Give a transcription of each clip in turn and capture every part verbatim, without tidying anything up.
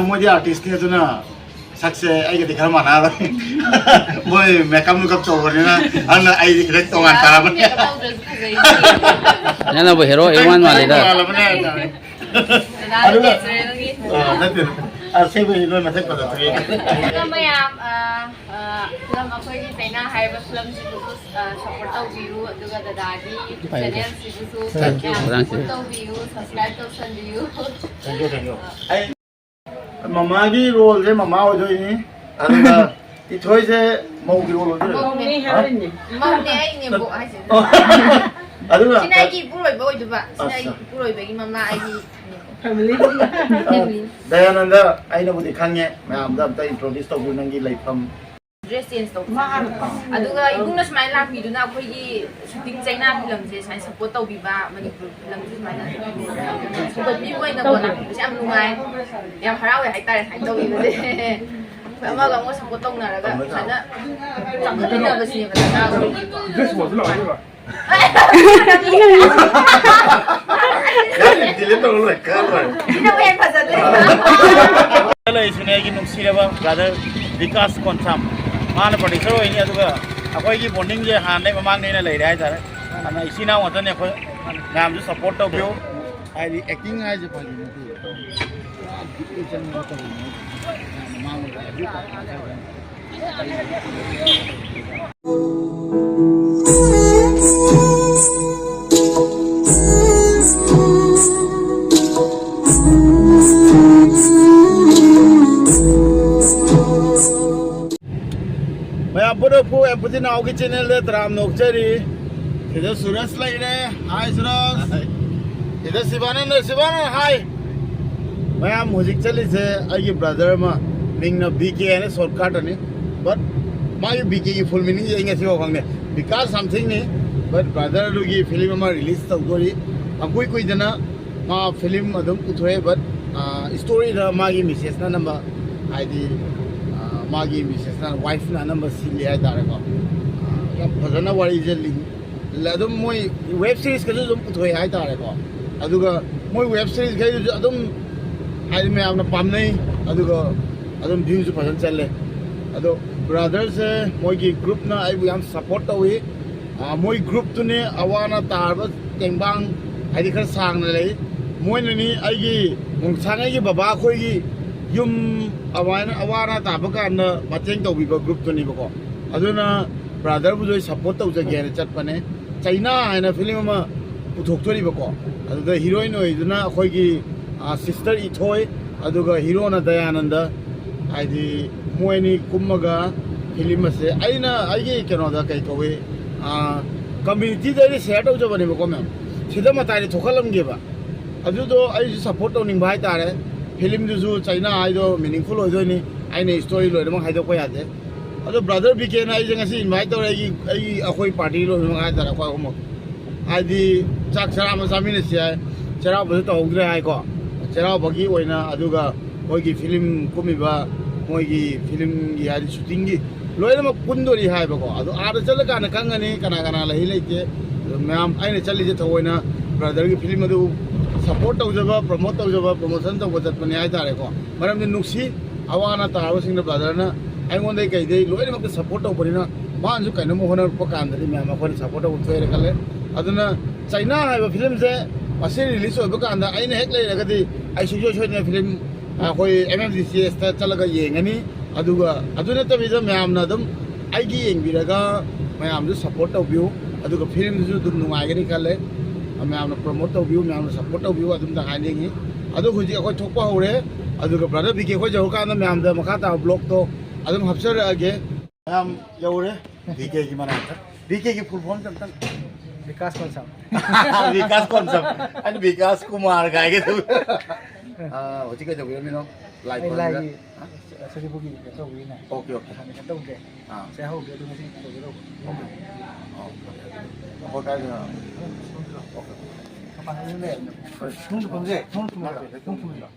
ꯃꯣꯏꯗꯤ ꯑꯥꯔꯇꯤꯁꯅꯤ, ꯑꯗꯨꯅ ꯁꯛꯁꯦ ꯑꯩꯒꯗꯤ ꯈꯔ ꯃꯥꯟꯅꯔꯣꯏ꯫ ꯃꯣꯏ ꯃꯦꯀꯞ ꯅꯨꯀꯞ ꯇꯧꯕꯅꯤꯅ, ꯑꯗꯨꯅ ꯑꯩꯗꯤ ꯈꯤꯇꯪ ꯇꯣꯉꯥꯟ ꯇꯥꯔꯕꯅꯤ꯫ ꯃꯦꯀꯞ ꯇꯧꯗ꯭ꯔꯁꯨ ꯐꯖꯩ꯫ ꯅꯪꯅꯕꯨ ꯍꯦꯔꯣ ꯍꯦꯔꯣꯏꯟ ꯃꯥꯜꯂꯤꯗ꯫ ꯇꯣꯉꯥꯟꯕꯅꯦ ꯍꯥꯏꯇꯥꯔꯦ꯫ ꯗꯗꯥ ꯑꯗꯨꯒ ꯅꯦꯆꯔꯦꯜꯒꯤ꯫ ꯑ, ꯅꯠꯇꯦ꯫ ꯑꯁꯦꯡꯕꯩ ꯅꯣꯏ ꯃꯁꯛ ꯐꯖꯊꯣꯛꯑꯦ꯫ ꯑꯗꯨꯒ ꯃꯌꯥꯝ, ꯑ, ꯑ, ꯐꯤꯂꯝ ꯑꯩꯈꯣꯏꯒꯤ ꯆꯩꯅꯥ ꯍꯥꯏꯔꯤꯕ ꯐꯤꯂꯝꯁꯤꯕꯨꯁꯨ, ꯑ, ꯁꯞꯄꯣꯔꯠ ꯇꯧꯕꯤꯌꯨ, ꯑꯗꯨꯒ ꯗꯗꯥꯒꯤ ꯆꯦꯅꯦꯜꯁꯤꯕꯨꯁꯨ ꯃꯌꯥꯝ ꯁꯞꯄꯣꯔꯠ ꯇꯧꯕꯤꯌꯨ, subscribe ꯇꯧꯁꯟꯕꯤꯌꯨ꯫ Thank you, thank you. ꯑꯩ ꯃꯃꯥꯒꯤ ꯔꯣꯜꯁꯦ ꯃꯃꯥ ꯑꯣꯏꯗꯣꯏꯅꯤ, ꯑꯗꯨꯒ ꯏꯊꯣꯏꯁꯦ ꯃꯧꯒꯤ ꯔꯣꯜ ꯑꯣꯏꯗꯣꯏꯅꯤ꯫ ꯃꯧꯅꯦ꯫ ꯍꯥ? ꯃꯧꯅꯦ, ꯑꯩ ꯅꯦꯝꯕꯣꯛ ꯍꯥꯏꯁꯦ꯫ ꯑꯣ꯫ ꯑꯗꯨꯒ ꯁꯤꯅ ꯑꯩꯒꯤ ꯏꯄꯨꯔꯣꯏꯕ ꯑꯣꯏꯗꯣꯏꯕ, ꯁꯤꯅ ꯑꯩꯒꯤ ꯑꯠꯆꯥ꯫ ꯏꯄꯨꯔꯣꯏꯕꯒꯤ ꯃꯃꯥ, ꯑꯩꯒꯤ ꯐꯦꯃꯤꯂꯤ꯫ ꯐꯦꯃꯤꯂꯤ꯫ ꯗꯌꯥꯅꯟꯗ, ꯑꯩꯅꯕꯨꯗꯤ ꯈꯪꯉꯦ, ꯃꯌꯥꯝꯗ ꯑꯝꯇ introduce ꯇꯧꯕꯤꯌꯨ ꯅꯪꯒꯤ ꯂꯩꯐꯝ꯫ ꯗ꯭ꯔꯦꯁ ꯆꯦꯟꯖ ꯇꯧꯕ꯫ ꯃꯥ ꯍꯥꯟꯅ ꯇꯧ꯫ ꯑꯗꯨꯒ ꯏꯕꯨꯡꯅ ꯁꯨꯃꯥꯏꯅ ꯂꯥꯛꯄꯤꯗꯨꯅ ꯑꯩꯈꯣꯏꯒꯤ ꯁꯨꯇꯤꯡ ꯆꯩꯅꯥ ꯐꯤꯂꯝꯁꯦ ꯁꯨꯃꯥꯏꯅ ꯁꯞꯄꯣꯔꯠ ꯇꯧꯕꯤꯕ, ꯃꯅꯤꯄꯨꯔ ꯐꯤꯂꯝꯁꯦ ꯁꯨꯃꯥꯏꯅ ꯁꯧꯒꯠꯄꯤꯕ ꯑꯣꯏꯅꯀꯣ ꯂꯥꯛꯄꯁꯦ ꯌꯥꯝ ꯅꯨꯡꯉꯥꯏ, ꯌꯥꯝ ꯍꯔꯥꯎꯋꯦ ꯍꯥꯏꯇꯥꯔꯦ ꯁꯨꯃꯥꯏꯅ ꯇꯧꯕꯤꯕꯁꯦ꯫ ꯑꯩꯈꯣꯏ ꯑꯃꯒ ꯑꯃꯒ ꯁꯞꯄꯣꯔꯠ ꯇꯧꯅꯔꯒ ꯁꯨꯃꯥꯏꯅ ꯆꯥꯎꯈꯠꯃꯤꯟꯅꯕꯁꯤꯅꯦꯕ ꯗꯔꯀꯥꯔ ꯑꯣꯏꯔꯤꯁꯦ꯫ ꯗꯤꯂꯤꯠ ꯇꯧꯔ ꯂꯣꯏ ꯀꯛꯑ ꯂꯣꯏꯔꯦ꯫ ꯁꯤꯅꯕꯨ ꯍꯦꯟꯅ ꯐꯖꯗꯣꯏꯅꯦ꯫ ꯂꯩꯔꯤꯁꯤꯅꯦ ꯑꯩꯒꯤ ꯅꯨꯡꯁꯤꯔꯕ ꯕ꯭ꯔꯗꯔ ꯕꯤꯀꯥꯁ ꯀꯣꯟꯁꯥꯝ, ꯃꯥꯅ ꯄ꯭ꯔꯣꯗ꯭ꯌꯨꯁꯔ ꯑꯣꯏꯅꯤ, ꯑꯗꯨꯒ ꯑꯩꯈꯣꯏꯒꯤ ꯕꯣꯟꯗꯤꯡꯁꯦ ꯍꯥꯟꯅꯗꯩ ꯃꯃꯥꯡꯗꯩꯅ ꯂꯩꯔꯦ ꯍꯥꯏꯇꯥꯔꯦ꯫ ꯑꯗꯨꯅ ꯏꯆꯤꯟ ꯏꯅꯥꯎ ꯉꯥꯛꯇꯅꯦ ꯑꯩꯈꯣꯏ, ꯃꯌꯥꯝꯁꯨ ꯁꯞꯄꯣꯔꯠ ꯇꯧꯕꯤꯌꯨ꯫ ꯍꯥꯏꯗꯤ ꯑꯦꯛꯇꯤꯡ ꯍꯥꯏꯁꯦ ꯐꯥꯒꯤ ꯅꯠꯇꯦ, ꯄꯨꯔꯥ ꯗꯤꯞꯂꯤ ꯆꯪꯉꯒ ꯇꯧꯔꯤꯅꯦ꯫ ꯃꯃꯥꯡ ꯂꯩꯕ ꯑꯗꯨ ꯄꯥꯔꯠ ꯃꯆꯥ ꯑꯣꯏꯅ ꯃꯌꯥꯝ ꯄꯨꯟꯅ ꯐꯨ ꯑꯦꯝ ꯄꯨꯇꯤꯅꯥꯎꯒꯤ ꯆꯦꯅꯦꯜꯗ ꯇꯔꯥꯝꯅ ꯑꯣꯛꯆꯔꯤ꯫ ꯁꯤꯗ ꯁꯨꯔꯖ ꯂꯩꯔꯦ꯫ ꯍꯥꯏ ꯁꯨꯔꯖ꯫ ꯍꯥꯏ꯫ ꯁꯤꯗ ꯁꯤꯕꯥꯅꯟꯗ, ꯁꯤꯕꯥꯅꯟꯗ ꯍꯥꯏ꯫ ꯃꯌꯥꯝ ꯍꯧꯖꯤꯛ ꯆꯠꯂꯤꯁꯦ ꯑꯩꯒꯤ ꯕ꯭ꯔꯗꯔ ꯑꯃ, ꯃꯤꯡꯅ ꯕꯤ ꯀꯦ ꯍꯥꯏꯅ ꯁꯣꯔꯠ ꯀꯠ ꯑꯅꯤ꯫ But ꯃꯥꯒꯤ ꯕꯤ ꯀꯦꯒꯤ ꯐꯨꯜ ꯃꯤꯅꯤꯡꯁꯦ ꯑꯩ ꯉꯁꯤꯐꯥꯎ ꯈꯪꯗꯦ꯫ ꯕꯤꯀꯥꯁ ꯁꯝꯊꯤꯡꯅꯤ꯫ But ꯕ꯭ꯔꯗꯔꯗꯨꯒꯤ ꯐꯤꯂꯝ ꯑꯃ ꯔꯤꯂꯤꯁ ꯇꯧꯗꯣꯔꯤ꯫ ꯌꯥꯝ ꯀꯨꯏ ꯀꯨꯏꯗꯅ ꯃꯥ ꯐꯤꯂꯝ ꯑꯗꯨꯝ ꯄꯨꯊꯣꯛꯑꯦ, but, ꯑ, ꯁ꯭ꯇꯣꯔꯤꯗ ꯃꯥꯒꯤ ꯃꯤꯁꯦꯁꯅ ꯑꯅꯝꯕ, ꯍꯥꯏꯗꯤ, ꯑ, ꯃꯥꯒꯤ ꯃꯤꯁꯦꯁꯅ, ꯋꯥꯏꯐꯅ ꯑꯅꯝꯕ ꯁꯤꯜꯂꯤ ꯍꯥꯏꯇꯥꯔꯦꯀꯣ꯫ ꯑ, ꯌꯥꯝ ꯐꯖꯅ ꯋꯥꯔꯤꯁꯦ ꯂꯤꯡ-, ꯑꯗꯨꯝ ꯃꯣꯏ ꯋꯦꯕ ꯁꯤꯔꯤꯁꯀꯁꯨ ꯑꯗꯨꯝ ꯄꯨꯊꯣꯛꯑꯦ ꯍꯥꯏꯇꯥꯔꯦꯀꯣ꯫ ꯑꯗꯨꯒ ꯃꯣꯏ ꯋꯦꯕ ꯁꯤꯔꯤꯁꯈꯩꯗꯨꯁꯨ ꯑꯗꯨꯝ ꯍꯥꯏꯗꯤ ꯃꯌꯥꯝꯅ ꯄꯥꯝꯅꯩ, ꯑꯗꯨꯒ ꯑꯗꯨꯝ ꯚ꯭ꯌꯨꯁꯨ ꯐꯖꯅ ꯆꯠꯂꯦ꯫ ꯑꯗꯣ ꯕ꯭ꯔꯥꯗꯔꯁꯦ ꯃꯣꯏꯒꯤ ꯒ꯭ꯔꯨꯞꯅ ꯑꯩꯕꯨ ꯌꯥꯝ ꯁꯞꯄꯣꯔꯠ ꯇꯧꯏ꯫ ꯃꯣꯏ ꯒ꯭ꯔꯨꯞꯇꯨꯅꯦ ꯑꯋꯥ ꯑꯅꯥ ꯇꯥꯔꯕ ꯇꯦꯡꯕꯥꯡ, ꯍꯥꯏꯗꯤ ꯈꯔ ꯁꯥꯡꯅ ꯂꯩ꯫ ꯃꯣꯏꯅꯅꯤ ꯑꯩꯒꯤ ꯃꯣꯡꯁꯥꯡꯉꯩꯒꯤ ꯕꯕꯥ ꯑꯩꯈꯣꯏꯒꯤ ꯌꯨꯝ ꯑꯗꯨꯃꯥꯏꯅ ꯑꯋꯥ ꯑꯅꯥ ꯇꯥꯕ ꯀꯥꯟꯗ ꯃꯇꯦꯡ ꯇꯧꯕꯤꯕ ꯒ꯭ꯔꯨꯞꯇꯨꯅꯦꯕꯀꯣ꯫ ꯑꯗꯨꯅ ꯕ꯭ꯔꯥꯗꯔꯕꯨꯁꯨ ꯑꯩ ꯁꯞꯄꯣꯔꯠ ꯇꯧꯖꯒꯦ ꯍꯥꯏꯅ ꯆꯠꯄꯅꯦ꯫ ꯆꯩꯅꯥ ꯍꯥꯏꯅ ꯐꯤꯂꯝ ꯑꯃ ꯄꯨꯊꯣꯛꯇꯣꯔꯤꯕꯀꯣ꯫ ꯑꯗꯨꯗ ꯍꯤꯔꯣꯏꯟ ꯑꯣꯏꯗꯨꯅ ꯑꯩꯈꯣꯏꯒꯤ ꯁꯤꯁꯇꯔ ꯏꯊꯣꯏ, ꯑꯗꯨꯒ ꯍꯤꯔꯣꯅ ꯗꯌꯥꯅꯟꯗ꯫ ꯍꯥꯏꯗꯤ ꯃꯣꯏ ꯑꯅꯤ ꯀꯨꯝꯃꯒ ꯐꯤꯂꯝ ꯑꯁꯦ ꯑꯩꯅ ꯑꯩꯒꯤ ꯀꯩꯅꯣꯗ ꯀꯩ ꯀꯧꯏ, ꯀꯝꯃ꯭ꯌꯨꯅꯤꯇꯤꯗ ꯑꯩꯅ ꯁꯤꯌꯔ ꯇꯧꯖꯕꯅꯦꯕꯀꯣ ꯃꯌꯥꯝ꯫ ꯁꯤꯗ ꯃꯇꯥꯏꯗ ꯊꯣꯛꯍꯜꯂꯝꯒꯦꯕ꯫ ꯑꯗꯨꯗꯣ ꯑꯩꯁꯨ ꯁꯞꯄꯣꯔꯠ ꯇꯧꯅꯤꯡꯕ ꯍꯥꯏꯇꯥꯔꯦ꯫ ꯐꯤꯂꯝꯗꯨꯁꯨ ꯆꯩꯅꯥ ꯍꯥꯏꯗꯣ ꯃꯤꯅꯤꯡꯐꯨꯜ ꯑꯣꯏꯗꯣꯏꯅꯤ꯫ ꯑꯩꯅ ꯏꯁꯇꯣꯔꯤ ꯂꯣꯏꯅꯃꯛ ꯍꯥꯏꯗꯣꯛꯄ ꯌꯥꯗꯦ꯫ ꯑꯗꯣ ꯕ꯭ꯔꯥꯗꯔ ꯕꯤ ꯀꯦꯅ ꯑꯩꯁꯦ ꯉꯁꯤ ꯏꯟꯚꯥꯏꯠ ꯇꯧꯔꯦ, ꯑꯩꯒꯤ ꯑꯩꯒꯤ ꯑꯩꯈꯣꯏ ꯄꯥꯔꯇꯤ ꯂꯣꯏꯅꯃꯛ ꯍꯥꯏꯇꯥꯔꯦ, ꯑꯩꯈꯣꯏ ꯑꯍꯨꯝꯃꯛ꯫ ꯍꯥꯏꯗꯤ ꯆꯥꯛ ꯆꯔꯥ ꯑꯃ ꯆꯥꯃꯤꯟꯅꯁꯤ ꯍꯥꯏ꯫ ꯆꯩꯔꯥꯎꯕꯁꯨ ꯇꯧꯍꯧꯗ꯭ꯔꯦ ꯍꯥꯏꯀꯣ꯫ ꯆꯩꯔꯥꯎꯕꯒꯤ ꯑꯣꯏꯅ, ꯑꯗꯨꯒ ꯃꯣꯏꯒꯤ ꯐꯤꯂꯝ ꯀꯨꯝꯃꯤꯕ, ꯃꯣꯏꯒꯤ ꯐꯤꯂꯝꯒꯤ ꯍꯥꯏꯗꯤ ꯁꯨꯇꯤꯡꯒꯤ ꯂꯣꯏꯅꯃꯛ ꯄꯨꯟꯗꯣꯔꯤ ꯍꯥꯏꯕꯀꯣ꯫ ꯑꯗꯣ ꯑꯥꯗ ꯆꯠꯂꯀꯥꯟꯗ ꯈꯪꯒꯅꯤ ꯀꯅꯥ ꯀꯅꯥ ꯂꯩ ꯂꯩꯇꯦ꯫ ꯑꯗꯣ ꯃꯌꯥꯝ, ꯑꯩꯅ ꯆꯠꯂꯤꯁꯦ ꯊꯑꯣꯏꯅ ꯕ꯭ꯔꯥꯗꯔꯒꯤ ꯐꯤꯂꯝ ꯑꯗꯨ ꯁꯞꯄꯣꯔꯠ ꯇꯧꯖꯕ, ꯄ꯭ꯔꯣꯃꯣꯠ ꯇꯧꯖꯕ, ꯄ꯭ꯔꯣꯃꯣꯁꯟ ꯇꯧꯕ ꯆꯠꯄꯅꯦ ꯍꯥꯏꯇꯥꯔꯦꯀꯣ꯫ ꯃꯔꯝꯗꯤ ꯅꯨꯡꯁꯤ, ꯑꯋꯥ ꯑꯅꯥ ꯇꯥꯔꯕꯁꯤꯡꯗ ꯕ꯭ꯔꯥꯗꯔꯅ ꯑꯩꯉꯣꯟꯗꯩ ꯀꯩꯗꯩ ꯂꯣꯏꯅꯃꯛꯇ ꯁꯞꯄꯣꯔꯠ ꯇꯧꯕꯅꯤꯅ, ꯃꯥꯅꯁꯨ ꯀꯩꯅꯣꯝꯃ ꯍꯣꯠꯅꯔꯛꯄ ꯀꯥꯟꯗꯗꯤ ꯃꯌꯥꯝ ꯑꯩꯈꯣꯏꯅ ꯁꯞꯄꯣꯔꯠ ꯇꯧꯕ ꯊꯣꯛꯑꯦꯅ ꯈꯜꯂꯦ꯫ ꯑꯗꯨꯅ ꯆꯩꯅꯥ ꯍꯥꯏꯕ ꯐꯤꯂꯝꯁꯦ ꯃꯁꯤ ꯔꯤꯂꯤꯁ ꯑꯣꯏꯕ ꯀꯥꯟꯗ ꯑꯩꯅ ꯍꯦꯛ ꯂꯩꯔꯒꯗꯤ ꯑꯩ ꯁꯨꯡꯁꯣꯏ ꯁꯣꯏꯗꯅ ꯐꯤꯂꯝ ꯑꯩꯈꯣꯏ ꯑꯦꯝ ꯑꯦꯝ ꯗꯤ ꯁꯤ ꯑꯦꯁꯇ ꯆꯠꯂꯒ ꯌꯦꯡꯒꯅꯤ꯫ ꯑꯗꯨꯒ ꯑꯗꯨ ꯅꯠꯇꯕꯤꯗ ꯃꯌꯥꯝꯅ ꯑꯗꯨꯝ ꯑꯩꯒꯤ ꯌꯦꯡꯕꯤꯔꯒ ꯃꯌꯥꯝꯁꯨ ꯁꯞꯄꯣꯔꯠ ꯇꯧꯕꯤꯌꯨ꯫ ꯑꯗꯨꯒ ꯐꯤꯂꯝꯗꯨꯁꯨ ꯑꯗꯨꯝ ꯅꯨꯡꯉꯥꯏꯒꯅꯤ ꯈꯜꯂꯦ꯫ ꯃꯌꯥꯝꯅ ꯄ꯭ꯔꯣꯃꯣꯠ ꯇꯧꯕꯤꯌꯨ, ꯃꯌꯥꯝꯅ ꯁꯞꯄꯣꯔꯠ ꯇꯧꯕꯤꯌꯨ꯫ ꯑꯗꯨꯝꯇ ꯍꯥꯏꯅꯤꯡꯉꯤ꯫ ꯑꯗꯣ ꯍꯧꯖꯤꯛ ꯑꯩꯈꯣꯏ ꯊꯣꯛꯄ ꯍꯧꯔꯦ꯫ ꯑꯗꯨꯒ ꯕ꯭ꯔꯗꯔ ꯕꯤ ꯀꯦ ꯑꯩꯈꯣꯏ ꯌꯧꯔꯀꯥꯟꯗ ꯃꯌꯥꯝꯗ ꯃꯈꯥ ꯇꯥꯕ ꯕ꯭ꯂꯣꯛꯇꯣ ꯑꯗꯨꯝ ꯍꯥꯞꯆꯔꯛꯑꯒꯦ꯫ ꯃꯌꯥꯝ ꯌꯧꯔꯦ ꯕꯤ ꯀꯦꯒꯤ ꯃꯅꯥꯛꯇ꯫ ꯕꯤ ꯀꯦꯒꯤ ꯐꯨꯜ ꯐꯣꯝꯁꯦ ꯑꯝꯇꯪ꯫ ꯕꯤꯀꯥꯁ ꯀꯣꯟꯁꯥꯝ꯫ ꯕꯤꯀꯥꯁ ꯀꯣꯟꯁꯥꯝ꯫ ꯑꯩꯅ ꯕꯤꯀꯥꯁ ꯀꯨꯃꯥꯔ ꯀꯥꯏꯒꯦ ꯇꯧ꯫ ꯑꯥ, ꯍꯧꯖꯤꯛ ꯀꯩꯗꯧꯕꯤꯔꯝꯃꯤꯅꯣ? ꯂꯥꯏ ꯑꯩ ꯈꯣꯏꯔꯝꯃꯤꯔ? ꯂꯥꯏꯒꯤ ꯍꯥ? ꯁꯖꯤꯕꯨꯒꯤ ꯀꯩꯅꯣ ꯇꯧꯕꯒꯤꯅꯦ꯫ Okay, okay. ꯍꯥꯟꯅ ꯀꯩꯅꯣ ꯇꯧꯗꯦ꯫ ꯑꯥ꯫ ꯁꯦ ꯍꯧꯒꯦ ꯑꯗꯨ ꯉꯁꯤ ꯇꯧꯒꯦ ꯇꯧꯕ꯫ ꯑꯣꯀꯦ꯫ ꯑꯣ, ꯐꯔꯦ, ꯐꯔꯦ꯫ ꯑꯩꯈꯣꯏ ꯀꯥꯏꯗꯅꯣ? ꯑꯣꯀꯦ꯫ ꯃꯄꯥꯟꯗ ꯂꯩꯔꯕꯅꯦ꯫ ꯊꯣꯡꯗ ꯐꯝꯁꯦ, ꯊꯣꯡ ꯊꯨꯝꯃꯤꯔꯣ? ꯊꯣꯡ ꯊꯨꯝꯃꯤꯔꯣ?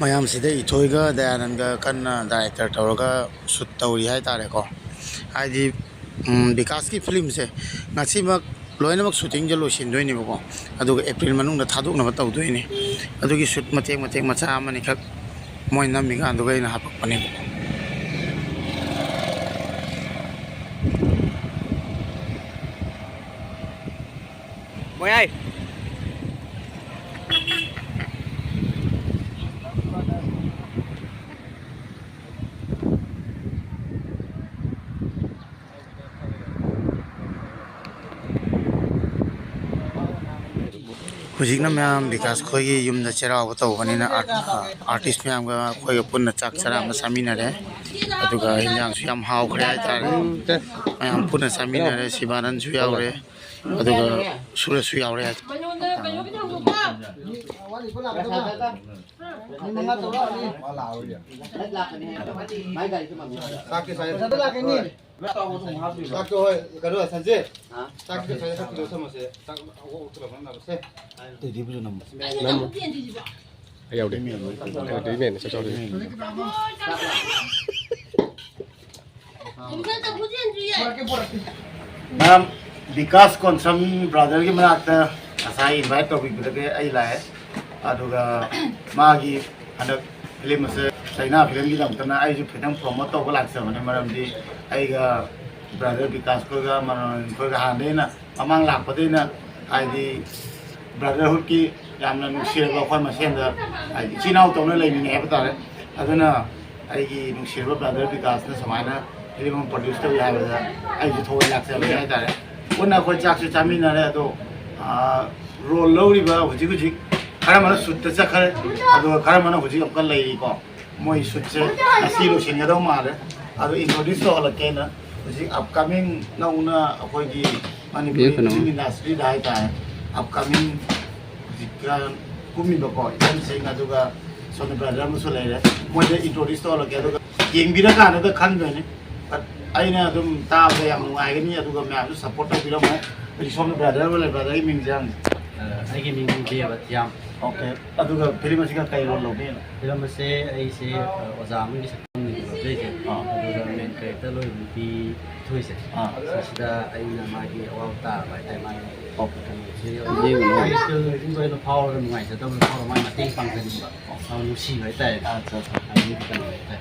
ꯃꯌꯥꯝꯁꯤꯗ ꯏꯊꯣꯏꯒ ꯗꯌꯥꯅꯟꯒ ꯀꯟꯅ ꯗꯥꯏꯔꯦꯛꯇꯔ ꯇꯧꯔꯒ ꯁꯨꯠ ꯇꯧꯔꯤ ꯍꯥꯏꯇꯥꯔꯦꯀꯣ꯫ ꯍꯥꯏꯗꯤ, ꯎꯝ, ꯕꯤꯀꯥꯁꯀꯤ ꯐꯤꯂꯝꯁꯦ ꯉꯁꯤꯃꯛ ꯂꯣꯏꯅꯃꯛ ꯁꯨꯇꯤꯡꯁꯦ ꯂꯣꯏꯁꯤꯟꯗꯣꯏꯅꯦꯕꯀꯣ, ꯑꯗꯨꯒ ꯑꯦꯄ꯭ꯔꯤꯜ ꯃꯅꯨꯡꯗ ꯊꯥꯗꯣꯛꯅꯕ ꯇꯧꯗꯣꯏꯅꯦ꯫ ꯑꯗꯨꯒꯤ ꯁꯨꯠ ꯃꯇꯦꯛ ꯃꯇꯦꯛ ꯃꯆꯥ ꯑꯃꯅꯤꯈꯛ ꯃꯣꯏ ꯅꯝꯃꯤꯀꯥꯟꯗꯨꯒ ꯑꯩꯅ ꯍꯥꯄꯛꯄꯅꯦꯕꯀꯣ꯫ ꯃꯣꯌꯥꯏ꯫ ꯍꯧꯖꯤꯛꯅ ꯃꯌꯥꯝ ꯕꯤꯀꯥꯁ ꯈꯣꯏꯒꯤ ꯌꯨꯝꯗ ꯆꯩꯔꯥꯎꯕ ꯇꯧꯕꯅꯤꯅ, ꯑꯥꯔ-, ꯑꯥꯔꯇꯤꯁ ꯃꯌꯥꯝꯒ ꯑꯩꯈꯣꯏꯒ ꯄꯨꯟꯅ ꯆꯥꯛ ꯆꯔꯥ ꯑꯃ ꯆꯥꯃꯤꯟꯅꯔꯦ꯫ ꯑꯗꯨꯒ ꯍꯤꯟꯖꯥꯡꯁꯨ ꯌꯥꯝ ꯍꯥꯎꯈ꯭ꯔꯦ ꯍꯥꯏꯇꯥꯔꯦ꯫ ꯃꯌꯥꯝ ꯄꯨꯟꯅ ꯆꯥꯃꯤꯟꯅꯔꯦ꯫ ꯁꯤꯕꯥꯅꯟꯁꯨ ꯌꯥꯎꯔꯦ, ꯑꯗꯨꯒ ꯁꯨꯔꯖꯁꯨ ꯌꯥꯎꯔꯦ꯫ ꯆꯥꯛꯇꯤ ꯆꯥꯏ꯫ ꯆꯥꯛꯇꯣ ꯍꯣꯏ, ꯀꯩꯅꯣ, ꯁꯟꯖꯤꯠ꯫ ꯆꯥꯛꯇꯣ ꯉꯁꯥꯏ ꯈꯔ ꯊꯤꯜꯂꯛꯑꯣ ꯊꯝꯃꯁꯦ꯫ ꯆꯥꯛ ꯑꯣꯛ ꯄꯨꯂꯞ ꯅꯝꯅꯔꯁꯦ꯫ ꯇꯦꯗꯤꯕꯨꯁꯨ ꯅꯝꯃꯣ꯫ ꯅꯝꯃꯣ꯫ ꯑꯩ ꯌꯥꯎꯗꯦ꯫ ꯇꯦꯗꯤꯃꯦꯟ ꯅꯠꯇ꯭ꯔꯣ? ꯃꯌꯥꯝ, ꯕꯤꯀꯥꯁ ꯀꯣꯟꯁꯝ ꯕ꯭ꯔꯥꯗꯔꯒꯤ ꯃꯅꯥꯛꯇ ꯉꯁꯥꯏ ꯏꯟꯚꯥꯏꯠ ꯇꯧꯕꯤꯕꯗꯒꯤ ꯑꯩ ꯂꯥꯛꯑꯦ꯫ ꯑꯗꯨꯒ ꯃꯥꯒꯤ ꯍꯟꯗꯛ ꯐꯤꯂꯝ ꯑꯁꯦ ꯆꯩꯅꯥ ꯐꯤꯂꯝꯒꯤꯗꯃꯛꯇꯅ ꯑꯩꯁꯨ ꯈꯤꯇꯪ ꯄ꯭ꯔꯣꯃꯣꯠ ꯇꯧꯕ ꯂꯥꯛꯆꯕꯅꯦ, ꯃꯔꯝꯗꯤ ꯑꯩꯒ ꯕ꯭ꯔꯥꯗꯔ ꯕꯤꯀꯥꯁ ꯈꯣꯏꯒ ꯃꯅꯣꯔꯟꯖꯟ ꯈꯣꯏꯒ ꯍꯥꯟꯅꯗꯩꯅ, ꯃꯃꯥꯡ ꯂꯥꯛꯄꯗꯩꯅ, ꯍꯥꯏꯗꯤ, ꯕ꯭ꯔꯥꯗꯔꯍꯨꯠꯀꯤ ꯌꯥꯝꯅ ꯅꯨꯡꯁꯤꯔꯕ ꯑꯩꯈꯣꯏ ꯃꯁꯦꯟꯗ, ꯍꯥꯏꯗꯤ, ꯏꯆꯤꯟ ꯏꯅꯥꯎ ꯇꯧꯅ ꯂꯩꯃꯤꯟꯅꯩ ꯍꯥꯏꯕ ꯇꯥꯔꯦ꯫ ꯑꯗꯨꯅ ꯑꯩꯒꯤ ꯅꯨꯡꯁꯤꯔꯕ ꯕ꯭ꯔꯥꯗꯔ ꯕꯤꯀꯥꯁꯅ ꯁꯨꯃꯥꯏꯅ ꯐꯤꯂꯝ ꯑꯃ ꯄ꯭ꯔꯣꯗ꯭ꯌꯨꯁ ꯇꯧꯏ ꯍꯥꯏꯕꯗ ꯑꯩꯁꯨ ꯊꯋꯥꯏ ꯂꯥꯛꯆꯕꯅꯤ ꯍꯥꯏ ꯇꯥꯔꯦ꯫ ꯄꯨꯟꯅ ꯑꯩꯈꯣꯏ ꯆꯥꯛꯁꯨ ꯆꯥꯃꯤꯟꯅꯔꯦ, ꯑꯗꯣ, ꯑꯥ, ꯔꯣꯜ ꯂꯧꯔꯤꯕ ꯍꯧꯖꯤꯛ ꯍꯧꯖꯤꯛ ꯈꯔ ꯑꯃꯅ ꯁꯨꯠꯇ ꯆꯠꯈ꯭ꯔꯦ, ꯑꯗꯨꯒ ꯈꯔ ꯑꯃꯅ ꯍꯧꯖꯤꯛ ꯑꯃꯨꯛꯀ ꯂꯩꯔꯤꯀꯣ꯫ ꯃꯣꯏ ꯁꯨꯠꯁꯦ ꯉꯁꯤ ꯂꯣꯏꯁꯤꯟꯒꯗꯧ ꯃꯥꯜꯂꯦ꯫ ꯑꯗꯣ ꯏꯟꯇ꯭ꯔꯣꯗ꯭ꯌꯨꯁ ꯇꯧꯍꯜꯂꯛꯀꯦꯅ, ꯍꯧꯖꯤꯛ ꯑꯞꯀꯃꯤꯡ ꯅꯧꯅ ꯑꯩꯈꯣꯏꯒꯤ ꯃꯅꯤꯄꯨꯔꯤ ꯐꯤꯂꯝ ꯏꯟꯗꯁꯇ꯭ꯔꯤꯗ ꯍꯥꯏꯇꯥꯔꯦ, ꯑꯞꯀꯃꯤꯡ ꯍꯧꯖꯤꯛꯀꯥꯟ ꯀꯨꯝꯃꯤꯕꯀꯣ ꯏꯆꯟꯁꯤꯡ, ꯑꯗꯨꯒ ꯁꯣꯝꯗ ꯕ꯭ꯔꯗꯔ ꯑꯃꯁꯨ ꯂꯩꯔꯦ, ꯃꯣꯏꯗ ꯏꯟꯇ꯭ꯔꯣꯗ꯭ꯌꯨꯁ ꯇꯧꯍꯜꯂꯛꯀꯦ, ꯑꯗꯨꯒ ꯌꯦꯡꯕꯤꯔꯀꯥꯟꯗ ꯈꯪꯗꯣꯏꯅꯤ꯫ But ꯑꯩꯅ ꯑꯗꯨꯝ ꯇꯥꯕꯗ ꯌꯥꯝ ꯅꯨꯡꯉꯥꯏꯒꯅꯤ, ꯑꯗꯨꯒ ꯃꯌꯥꯝꯁꯨ ꯁꯞꯄꯣꯔꯠ ꯇꯧꯕꯤꯔꯝꯃꯣ꯫ ꯍꯧꯖꯤꯛ ꯁꯣꯝꯗ ꯕ꯭ꯔꯗꯔ ꯑꯃ ꯂꯩ, ꯕ꯭ꯔꯗꯔꯒꯤ ꯃꯤꯡꯁꯦ ꯍꯪꯉꯦ꯫ ꯑ, ꯑꯩꯒꯤ ꯃꯤꯡ ꯗꯦꯕ ꯊꯤꯌꯥꯝ꯫ ꯑꯣꯀꯦ, ꯑꯗꯨꯒ ꯐꯤꯂꯝ ꯑꯁꯤꯒ ꯀꯩ ꯔꯣꯜ ꯂꯧꯕꯤꯔꯤꯅꯣ? ꯐꯤꯂꯝ ꯑꯁꯦ ꯑꯩꯁꯦ, ꯑ, ꯑꯣꯖꯥ ꯑꯃꯒꯤ ꯁꯛꯇꯝꯅꯤ ꯂꯧꯖꯩꯁꯦ꯫ ꯑꯥ꯫ ꯑꯗꯨꯒ ꯃꯦꯟ ꯀꯦꯔꯦꯛꯇꯔ ꯂꯧꯔꯤꯕ ꯅꯨꯄꯤ ꯊꯣꯏꯁꯦ꯫ ꯑꯥ꯫ ꯁꯤꯁꯤꯗ ꯑꯩꯅ ꯃꯥꯒꯤ ꯑꯋꯥꯕ ꯇꯥꯔꯕ ꯍꯥꯏꯇꯥꯔꯦ, ꯃꯥꯒꯤ ꯑꯣꯀꯦ꯫ ꯀꯩꯅꯣꯁꯦ ꯌꯦꯡꯉꯨꯅꯨ꯫ ꯃꯥꯒꯤ ꯐꯤꯂꯝ ꯂꯣꯏꯅ ꯐꯥꯎꯔꯒ ꯅꯨꯡꯉꯥꯏꯖꯗꯕꯗꯣ ꯐꯥꯎꯔꯒ ꯃꯥꯒꯤ ꯃꯇꯦꯡ ꯄꯥꯡꯖꯅꯤꯡꯕ꯫ ꯑꯣ꯫ ꯅꯨꯡꯁꯤꯕ ꯍꯥꯏꯇꯥꯔꯦ꯫ ꯑꯠꯆꯥ, ꯑꯠꯆꯥ꯫ ꯑꯗꯨꯒꯤ ꯀꯩꯅꯣ ꯍꯥꯏꯇꯥꯔꯦ꯫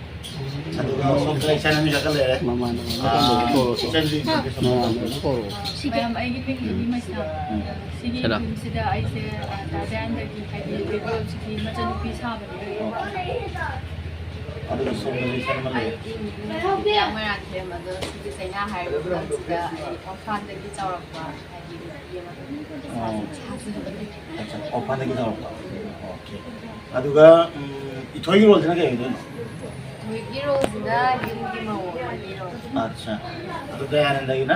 ꯑꯗꯨꯒ ꯁꯣꯝ ꯀꯂꯦꯛꯁꯟ ꯑꯃ ꯆꯠꯈꯠꯂꯛꯑꯦ꯫ ꯃꯃꯥꯟꯅꯕ ꯑꯃ ꯑꯥ, ꯀꯧꯔꯣ꯫ ꯏꯆꯟꯗꯤ ꯃꯃꯥꯟꯅꯕ ꯑꯃ ꯀꯧꯔꯣ꯫ ꯃꯌꯥꯝ, ꯑꯩꯒꯤ ꯃꯤꯡ ꯏꯗꯤ ꯃꯩꯁꯅꯥꯝ꯫ ꯎꯝ꯫ ꯁꯤꯒꯤ ꯁꯤꯗ꯫ ꯐꯤꯂꯝꯁꯤꯗ ꯑꯩꯁꯦ, ꯑ, ꯗꯥ ꯗꯌꯥꯟꯗꯒꯤ, ꯍꯥꯏꯗꯤ, ꯕꯦꯕꯤ ꯒꯔꯜꯁꯤꯒꯤ ꯃꯆꯟꯅꯨꯄꯤ ꯁꯥꯕꯅꯦ꯫ ꯑꯣꯀꯦ꯫ ꯑꯗꯨꯒ ꯁꯣꯝꯗ ꯂꯩꯁꯟ ꯑꯃ ꯂꯩ꯫ ꯑꯩ ꯏꯃꯤꯡ ꯕꯤꯗ꯭ꯌꯥ ꯃꯣꯏꯔꯥꯡꯊꯦꯝ, ꯑꯗꯣ ꯁꯤꯒꯤ ꯆꯩꯅꯥ ꯍꯥꯏꯔꯤꯕ ꯐꯤꯂꯝꯁꯤꯗ ꯑꯩ ꯑꯣꯔꯐꯥꯟꯗꯒꯤ ꯆꯥꯎꯔꯛꯄ, ꯍꯥꯏꯗꯤ, ꯅꯨꯄꯤ ꯑꯃ ꯑꯣ꯫ ꯁꯥꯖꯕꯅꯦ꯫ ꯑꯠꯆꯥ, ꯑꯣꯔꯐꯥꯟꯗꯒꯤ ꯆꯥꯎꯔꯛꯄ꯫ ꯑꯣꯀꯦ꯫ ꯑꯗꯨꯒ, ꯎꯝ, ꯏꯊꯣꯏꯒꯤ ꯔꯣꯜꯁꯤꯅ ꯀꯩ ꯑꯣꯏꯗꯣꯏꯅꯣ? ꯏꯊꯣꯏꯒꯤ ꯔꯣꯜꯁꯤꯅ ꯌꯨꯝꯒꯤ ꯃꯧ ꯑꯃꯒꯤ ꯔꯣꯜ꯫ ꯑꯠꯆꯥ꯫ ꯑꯗꯨ ꯗꯌꯥꯅꯟꯗꯒꯤꯅ?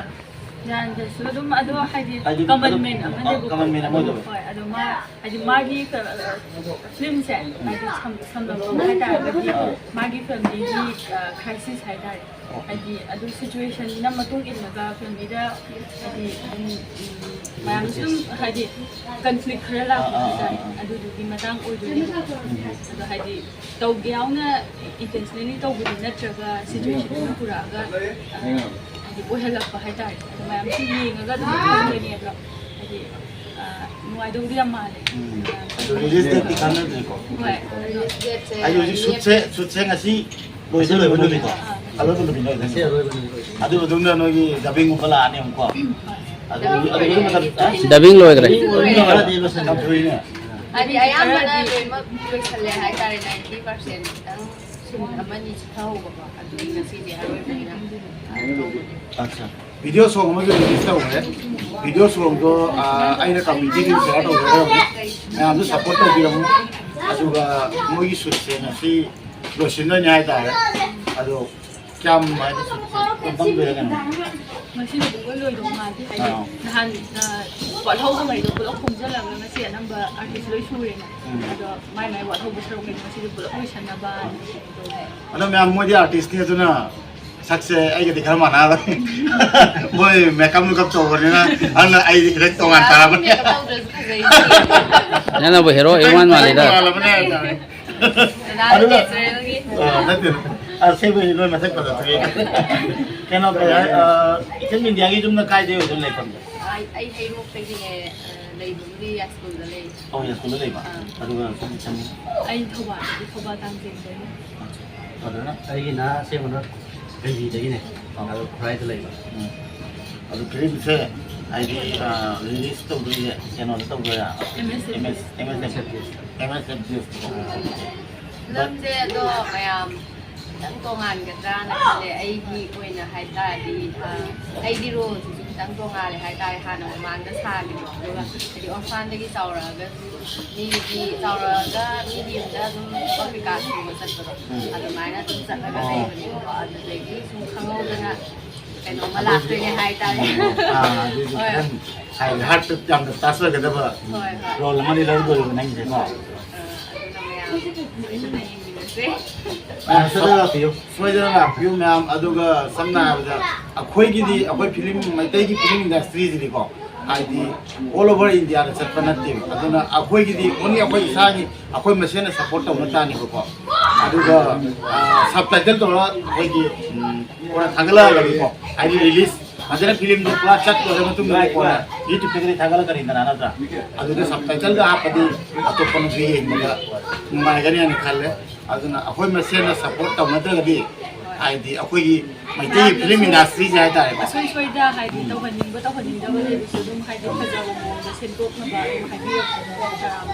ꯗꯌꯥꯅꯟꯗꯁꯨ ꯑꯗꯨꯝ, ꯑꯗꯣ ꯍꯥꯏꯗꯤ ꯍꯥꯏꯗꯤ ꯀꯃꯟ ꯑꯗꯨꯝ, ꯃꯦꯟ ꯑ, ꯑꯃꯅꯦꯕꯀꯣ꯫ ꯀꯃꯟ ꯃꯦꯟ ꯑꯃ ꯑꯣꯏꯗꯕ꯫ ꯍꯣꯏ, ꯑꯗꯣ ꯃꯥ ꯍꯥꯏꯗꯤ ꯃꯥꯒꯤ ꯐ-, ꯐꯤꯂꯝꯁꯦ ꯍꯥꯏꯗꯤ ꯁꯝ-, ꯁꯝꯂꯞꯄ ꯑꯃ ꯍꯥꯏꯇꯥꯔꯒꯗꯤ ꯑꯥ꯫ ꯃꯥꯒꯤ ꯐꯦꯃꯤꯂꯤꯒꯤ, ꯑ, ꯀ꯭ꯔꯥꯏꯁꯤꯁ ꯍꯥꯏꯇꯥꯔꯦ꯫ ꯑꯣ꯫ ꯍꯥꯏꯗꯤ ꯑꯗꯨ ꯁꯤꯆꯨꯋꯦꯁꯟꯗꯨꯅ ꯃꯇꯨꯡ ꯏꯜꯂꯒ ꯐꯦꯃꯤꯂꯤꯗ ꯍꯥꯏꯗꯤ ꯑꯗꯨꯝ, ꯎꯝ, ꯃꯌꯥꯝꯁꯨ ꯑꯗꯨꯝ ꯍꯥꯏꯗꯤ ꯀꯟꯐ꯭ꯂꯤꯛ ꯈꯔ ꯂꯥꯛꯄ ꯑꯥ, ꯑꯥ, ꯍꯥꯏꯇꯥꯔꯦ꯫ ꯑꯥ, ꯑꯥ꯫ ꯑꯗꯨꯗꯨꯒꯤ ꯃꯇꯥꯡ ꯑꯣꯏꯗꯣꯏꯅꯦꯕꯀꯣ꯫ ꯎꯝ꯫ ꯑꯗꯣ ꯍꯥꯏꯗꯤ ꯇꯧꯒꯦ ꯌꯥꯎꯅ ꯏꯟꯇꯦꯟꯁꯅꯦꯂꯤ ꯇꯧꯕꯗꯤ ꯅꯠꯇ꯭ꯔꯒ ꯁꯤꯆꯨꯋꯦꯁꯟꯗꯨꯅ ꯄꯨꯔꯛꯑꯒ, ꯑ, ꯍꯥꯏꯗꯤ ꯑꯣꯏꯍꯜꯂꯛꯄ ꯍꯥꯏꯇꯥꯔꯦ꯫ ꯑꯗꯣ ꯃꯌꯥꯝꯁꯨ ꯌꯦꯡꯉꯒ ꯑꯗꯨꯝ ꯈꯪꯒꯅꯤ꯫ ꯑꯗꯣ ꯍꯥꯏꯗꯤ, ꯑ, ꯅꯨꯡꯉꯥꯏꯗꯧꯗꯤ ꯌꯥꯝ ꯃꯥꯜꯂꯦ꯫ ꯎꯝ꯫ ꯑꯗꯣ ꯔꯤꯂꯤꯁ ꯗꯦꯠꯇꯤ ꯈꯪꯅꯗ꯭ꯔꯤꯀꯣ? ꯍꯣꯏ, ꯑꯗꯣ ꯔꯤꯂꯤꯁ ꯗꯦꯠꯁꯦ ꯍꯥꯏꯗꯤ ꯍꯧꯖꯤꯛ ꯁꯨꯠꯁꯦ, ꯁꯨꯠꯁꯦ ꯉꯁꯤ ꯂꯣꯏꯗꯤ ꯂꯣꯏꯕ ꯅꯨꯃꯤꯠꯇꯣ? ꯑꯥ꯫ ꯑꯔꯣꯏꯕ ꯅꯨꯃꯤꯠ ꯑꯣꯏꯗꯣꯏꯅꯦ꯫ ꯉꯁꯤ ꯑꯔꯣꯏꯕ ꯅꯨꯃꯤꯠ ꯑꯣꯏꯗꯣꯏꯅꯦ꯫ ꯑꯗꯨ ꯃꯇꯨꯡꯗ ꯅꯣꯏꯒꯤ ꯗꯕꯤꯡꯒꯨꯝꯕ ꯂꯥꯛꯑꯅꯤ ꯑꯃꯨꯛꯀꯣ? ꯎꯝ, ꯍꯣꯏ꯫ ꯑꯗꯨ, ꯑꯗꯨ, ꯑꯗꯨ ꯃꯇꯝ, ꯑ? ꯗꯕꯤꯡ ꯂꯣꯏꯈ꯭ꯔꯦ꯫ ꯗꯕꯤꯡ ꯂꯣꯏꯈ꯭ꯔꯦ꯫ ꯌꯥꯝ ꯊꯨꯏꯅꯦ꯫ ꯍꯥꯏꯗꯤ ꯑꯌꯥꯝꯕꯅ ꯈꯔꯗꯤ ꯂꯣꯏꯅꯃꯛ ꯂꯣꯏꯁꯜꯂꯦ ꯍꯥꯏꯇꯥꯔꯦ, ꯅꯥꯏꯟꯇꯤ ꯄꯥꯔꯁꯦꯟ ꯈꯤꯇꯪ ꯁꯤꯟ ꯑꯃꯅꯤ ꯆꯤꯊꯍꯧꯕꯀꯣ, ꯑꯗꯨꯒꯤ ꯉꯁꯤꯗꯤ ꯑꯔꯣꯏꯕꯅꯤꯅ ꯇꯧꯕꯅꯦ꯫ ꯑꯠꯆꯥ꯫ ꯚꯤꯗꯤꯑꯣ ꯁꯣꯡ ꯑꯃꯁꯨ ꯔꯤꯂꯤꯁ ꯇꯧꯈ꯭ꯔꯦ꯫ ꯚꯤꯗꯤꯑꯣ ꯁꯣꯡꯗꯣ, ꯑꯥ, ꯑꯩꯅ ꯀꯝꯃ꯭ꯌꯨꯅꯤꯇꯤꯗ ꯁꯤꯌꯔ ꯇꯧꯖꯔꯝꯃꯤ꯫ ꯃꯌꯥꯝꯁꯨ ꯁꯞꯄꯣꯔꯠ ꯇꯧꯕꯤꯔꯝꯃꯨ꯫ ꯑꯗꯨꯒ ꯃꯣꯏꯒꯤ ꯁꯨꯠꯁꯦ ꯉꯁꯤ ꯂꯣꯏꯁꯤꯟꯗꯣꯏꯅꯦ ꯍꯥꯏꯇꯥꯔꯦ꯫ ꯑꯗꯣ ꯀꯌꯥꯝ ꯍꯥꯏꯗꯤ ꯁꯨꯝ ꯇꯝꯗꯣꯏꯔꯥ ꯀꯩꯅꯣ? ꯉꯁꯤꯗꯤ ꯄꯨꯡꯂꯣꯏ ꯂꯣꯏꯗꯧ ꯃꯥꯜꯂꯦ꯫ ꯍꯥꯏꯗꯤ ꯑꯥ꯫ ꯅꯍꯥꯟ, ꯑ, ꯋꯥꯠꯍꯧꯕꯉꯩꯗꯣ ꯄꯨꯂꯞ ꯈꯣꯝꯖꯤꯜꯂꯒ ꯉꯁꯤ ꯑꯅꯝꯕ ꯑꯥꯔꯇꯤꯁ ꯂꯣꯏ ꯁꯨꯔꯦꯅ꯫ ꯎꯝ꯫ ꯑꯗꯣ ꯃꯥꯏ ꯃꯥꯏ ꯋꯥꯠꯍꯧꯕ ꯁꯔꯨꯛꯈꯩꯗꯣ ꯉꯁꯤꯗꯤ ꯄꯨꯂꯞ ꯂꯣꯏꯁꯟꯅꯕ ꯇꯧꯋꯦ꯫ ꯑꯗꯣ ꯃꯌꯥꯝ ꯃꯣꯏꯗꯤ ꯑꯥꯔꯇꯤꯁꯅꯤ, ꯑꯗꯨꯅ ꯁꯛꯁꯦ ꯑꯩꯒꯗꯤ ꯈꯔ ꯃꯥꯟꯅꯔꯣꯏ꯫ ꯃꯣꯏ ꯃꯦꯀꯞ ꯅꯨꯀꯞ ꯇꯧꯕꯅꯤꯅ, ꯑꯗꯨꯅ ꯑꯩꯗꯤ ꯈꯤꯇꯪ ꯇꯣꯉꯥꯟ ꯇꯥꯔꯕꯅꯤ꯫ ꯃꯦꯀꯞ ꯇꯧꯗ꯭ꯔꯁꯨ ꯐꯖꯩ꯫ ꯅꯪꯅꯕꯨ ꯍꯦꯔꯣ ꯑꯩ ꯃꯥꯟ ꯃꯥꯜꯂꯤꯗ꯫ ꯇꯣꯉꯥꯟꯂꯕꯅꯦ ꯍꯥꯏꯇꯥꯔꯦ꯫ ꯗꯗꯥꯗꯤ ꯑꯗꯨꯒ, ꯅꯦꯆꯔꯦꯜꯒꯤ꯫ ꯑ, ꯅꯠꯇꯦ꯫ ꯑꯁꯦꯡꯕꯩ ꯅꯣꯏ ꯃꯁꯛ ꯐꯖꯊꯣꯛꯑꯦ꯫ ꯀꯩꯅꯣ ꯀꯩ ꯍꯥꯏ, ꯑ, ꯏꯆꯟ ꯃꯤꯗꯤꯌꯥꯒꯤ ꯌꯨꯝꯅ ꯀꯥꯏꯗꯩ ꯑꯣꯏꯗꯣꯏꯅꯣ ꯂꯩꯐꯝꯗꯣ? ꯑꯩ, ꯑꯩ ꯍꯩꯔꯣꯛꯇꯒꯤꯅꯦ, ꯑ, ꯂꯩꯕꯕꯨꯗꯤ ꯌꯥꯏꯁ꯭ꯀꯨꯜꯗ ꯂꯩ꯫ ꯑꯣ, ꯌꯥꯏꯁ꯭ꯀꯨꯜꯗ ꯂꯩꯕ? ꯑꯥ꯫ ꯑꯗꯨꯒ ꯁꯣꯝꯒꯤ ꯏꯆꯟ? ꯑꯩ ꯊꯧꯕꯥꯜꯗꯒꯤ, ꯊꯧꯕꯥꯜ ꯇꯥꯡꯖꯦꯡꯗꯒꯤ꯫ ꯑꯗꯨꯅ? ꯑꯩꯒꯤꯅ ꯑꯁꯦꯡꯕꯅ ꯕꯦꯕꯤꯗꯒꯤꯅꯦ꯫ ꯑꯥ꯫ ꯑꯗꯣ ꯈꯨꯔꯥꯏꯗ ꯂꯩꯕ꯫ ꯎꯝ꯫ ꯑꯗꯨ ꯐꯤꯂꯝꯁꯦ ꯍꯥꯏꯗꯤ, ꯑ, ꯔꯤꯂꯤꯁ ꯇꯧꯗꯣꯏꯁꯦ ꯀꯩꯅꯣꯗ ꯇꯧꯗꯣꯏꯔꯥ? ꯑꯦꯝ ꯑꯦꯁ ꯑꯦꯐ ꯗꯤ ꯑꯦꯐ꯫ ꯑꯦꯝ ꯑꯦꯁ ꯑꯦꯐ ꯗꯤ ꯑꯦꯐ꯫ ꯑꯦꯝ ꯑꯦꯁ ꯑꯦꯐ ꯗꯤ ꯑꯦꯐ꯫ ꯐꯤꯂꯝꯁꯦ ꯑꯗꯣ ꯃꯌꯥꯝ ꯈꯤꯇꯪ ꯇꯣꯉꯥꯟꯒꯗ꯭ꯔꯥꯅ ꯈꯜꯂꯦ꯫ ꯑꯩꯒꯤ ꯑꯣꯏꯅ ꯍꯥꯏ ꯇꯥꯔꯗꯤ, ꯑ, ꯑꯩꯒꯤ ꯔꯣꯜꯁꯤꯁꯨ ꯈꯤꯇꯪ ꯇꯣꯉꯥꯜꯂꯦ ꯍꯥꯏ ꯇꯥꯔꯦ꯫ ꯍꯥꯟꯅ ꯃꯃꯥꯡꯗ ꯁꯥꯈꯤꯕ, ꯑꯗꯨꯒ ꯍꯥꯏꯗꯤ ꯑꯣꯔꯐꯥꯟꯗꯒꯤ ꯆꯥꯎꯔꯛꯑꯒꯁꯨ ꯃꯤꯒꯤ, ꯆꯥꯎꯔꯛꯑꯒ ꯃꯤꯒꯤ ꯌꯨꯝꯗ ꯑꯗꯨꯝ ꯊꯕꯛ ꯀꯩꯀꯥ ꯁꯨꯕ ꯆꯠꯄꯗꯣ, ꯎꯝ꯫ ꯑꯗꯨꯃꯥꯏꯅ ꯑꯗꯨꯝ ꯆꯠꯂꯒ ꯑꯣ꯫ ꯂꯩꯕꯅꯦꯕꯀꯣ꯫ ꯑꯗꯨꯗꯒꯤ ꯁꯨꯝ ꯈꯪꯍꯧꯗꯅ ꯀꯩꯅꯣꯝꯃ ꯂꯥꯛꯇꯣꯏꯅꯦ ꯍꯥꯏ ꯇꯥꯔꯦ꯫ ꯑꯥ, ꯑꯗꯨꯏꯗꯤ ꯍꯣꯏ꯫ ꯈꯤꯇꯪ ꯍꯥꯏꯗꯤ ꯍꯥꯔꯠꯇ ꯌꯥꯝꯅ ꯇꯆ ꯑꯣꯏꯒꯗꯕ ꯍꯣꯏ, ꯍꯣꯏ꯫ ꯔꯣꯜ ꯑꯃꯗꯤ ꯂꯧꯗꯣꯔꯤꯕ ꯅꯪꯒꯤꯁꯦꯀꯣ꯫ ꯑ, ꯑꯗꯨꯅ ꯃꯌꯥꯝ ꯁꯣꯏꯗꯅ ꯌꯦꯡꯃꯤꯟꯅꯁꯦ꯫ ꯑ, ꯁꯣꯏꯗꯅ ꯂꯥꯛꯄꯤꯌꯨ꯫ ꯁꯣꯏꯗꯅ ꯂꯥꯛꯄꯤꯌꯨ ꯃꯌꯥꯝ꯫ ꯑꯗꯨꯒ ꯁꯝꯅ ꯍꯥꯏꯔꯕꯗ ꯑꯩꯈꯣꯏꯒꯤꯗꯤ, ꯑꯩꯈꯣꯏ ꯐꯤꯂꯝ, ꯃꯩꯇꯩꯒꯤ ꯐꯤꯂꯝ ꯏꯟꯗꯁꯇ꯭ꯔꯤꯁꯤꯗꯤꯀꯣ, ꯍꯥꯏꯗꯤ all over India ꯗ ꯆꯠꯄ ꯅꯠꯇꯦꯕ꯫ ꯑꯗꯨꯅ ꯑꯩꯈꯣꯏꯒꯤꯗꯤ only ꯑꯩꯈꯣꯏ ꯏꯁꯥꯒꯤ, ꯑꯩꯈꯣꯏ ꯃꯁꯦꯟꯅ ꯁꯞꯄꯣꯔꯠ ꯇꯧꯅ ꯇꯥꯅꯤꯕꯀꯣ꯫ ꯑꯗꯨꯒ, ꯑ, ꯁꯕꯇꯥꯏꯇꯜ ꯇꯧꯔꯒ ꯑꯩꯈꯣꯏꯒꯤ, ꯎꯝ, ꯀꯣꯟꯅ ꯊꯥꯒꯠꯂꯛꯑꯒꯗꯤꯀꯣ, ꯍꯥꯏꯗꯤ ꯔꯤꯂꯤꯁ ꯐꯖꯅ ꯐꯤꯂꯝꯗꯣ ꯄꯨꯔꯥ ꯆꯠꯂꯣꯏꯔ ꯃꯇꯨꯡꯗ ꯀꯣꯟꯅ ꯌꯨꯇ꯭ꯌꯨꯕꯇꯒꯗꯤ ꯊꯥꯒꯠꯂꯛꯀꯅꯤꯗꯅ, ꯅꯠꯇ꯭ꯔꯥ? ꯑꯗꯨꯗ ꯁꯕꯇꯥꯏꯇꯜꯒ ꯍꯥꯞꯄꯗꯤ ꯑꯇꯣꯞꯄꯅꯁꯨ ꯌꯦꯡꯕꯗ ꯅꯨꯡꯉꯥꯏꯒꯅꯤ ꯍꯥꯏꯅ ꯈꯜꯂꯦ꯫ ꯑꯗꯨꯅ ꯑꯩꯈꯣꯏ ꯃꯁꯦꯟꯅ ꯁꯞꯄꯣꯔꯠ ꯇꯧꯅꯗ꯭ꯔꯒꯗꯤ, ꯍꯥꯏꯗꯤ ꯑꯩꯈꯣꯏꯒꯤ ꯃꯩꯇꯩꯒꯤ ꯐꯤꯂꯝ ꯏꯟꯗꯁꯇ꯭ꯔꯤꯁꯦ ꯍꯥꯏꯇꯥꯔꯦꯀꯣ꯫ ꯑꯁꯣꯏ ꯁꯣꯏꯗ ꯍꯥꯏꯗꯤ ꯎꯝ꯫ ꯇꯧꯍꯟꯅꯤꯡꯕ ꯇꯧꯍꯟꯅꯤꯡꯗꯕ ꯂꯩꯕꯁꯨ ꯑꯗꯨꯝ ꯍꯥꯏꯗꯤ ꯐꯖꯕ ꯃꯑꯣꯡꯗ ꯁꯦꯝꯗꯣꯛꯅꯕ ꯑꯗꯨꯝ ꯍꯥꯏꯕꯤꯔꯛꯄꯅꯦ꯫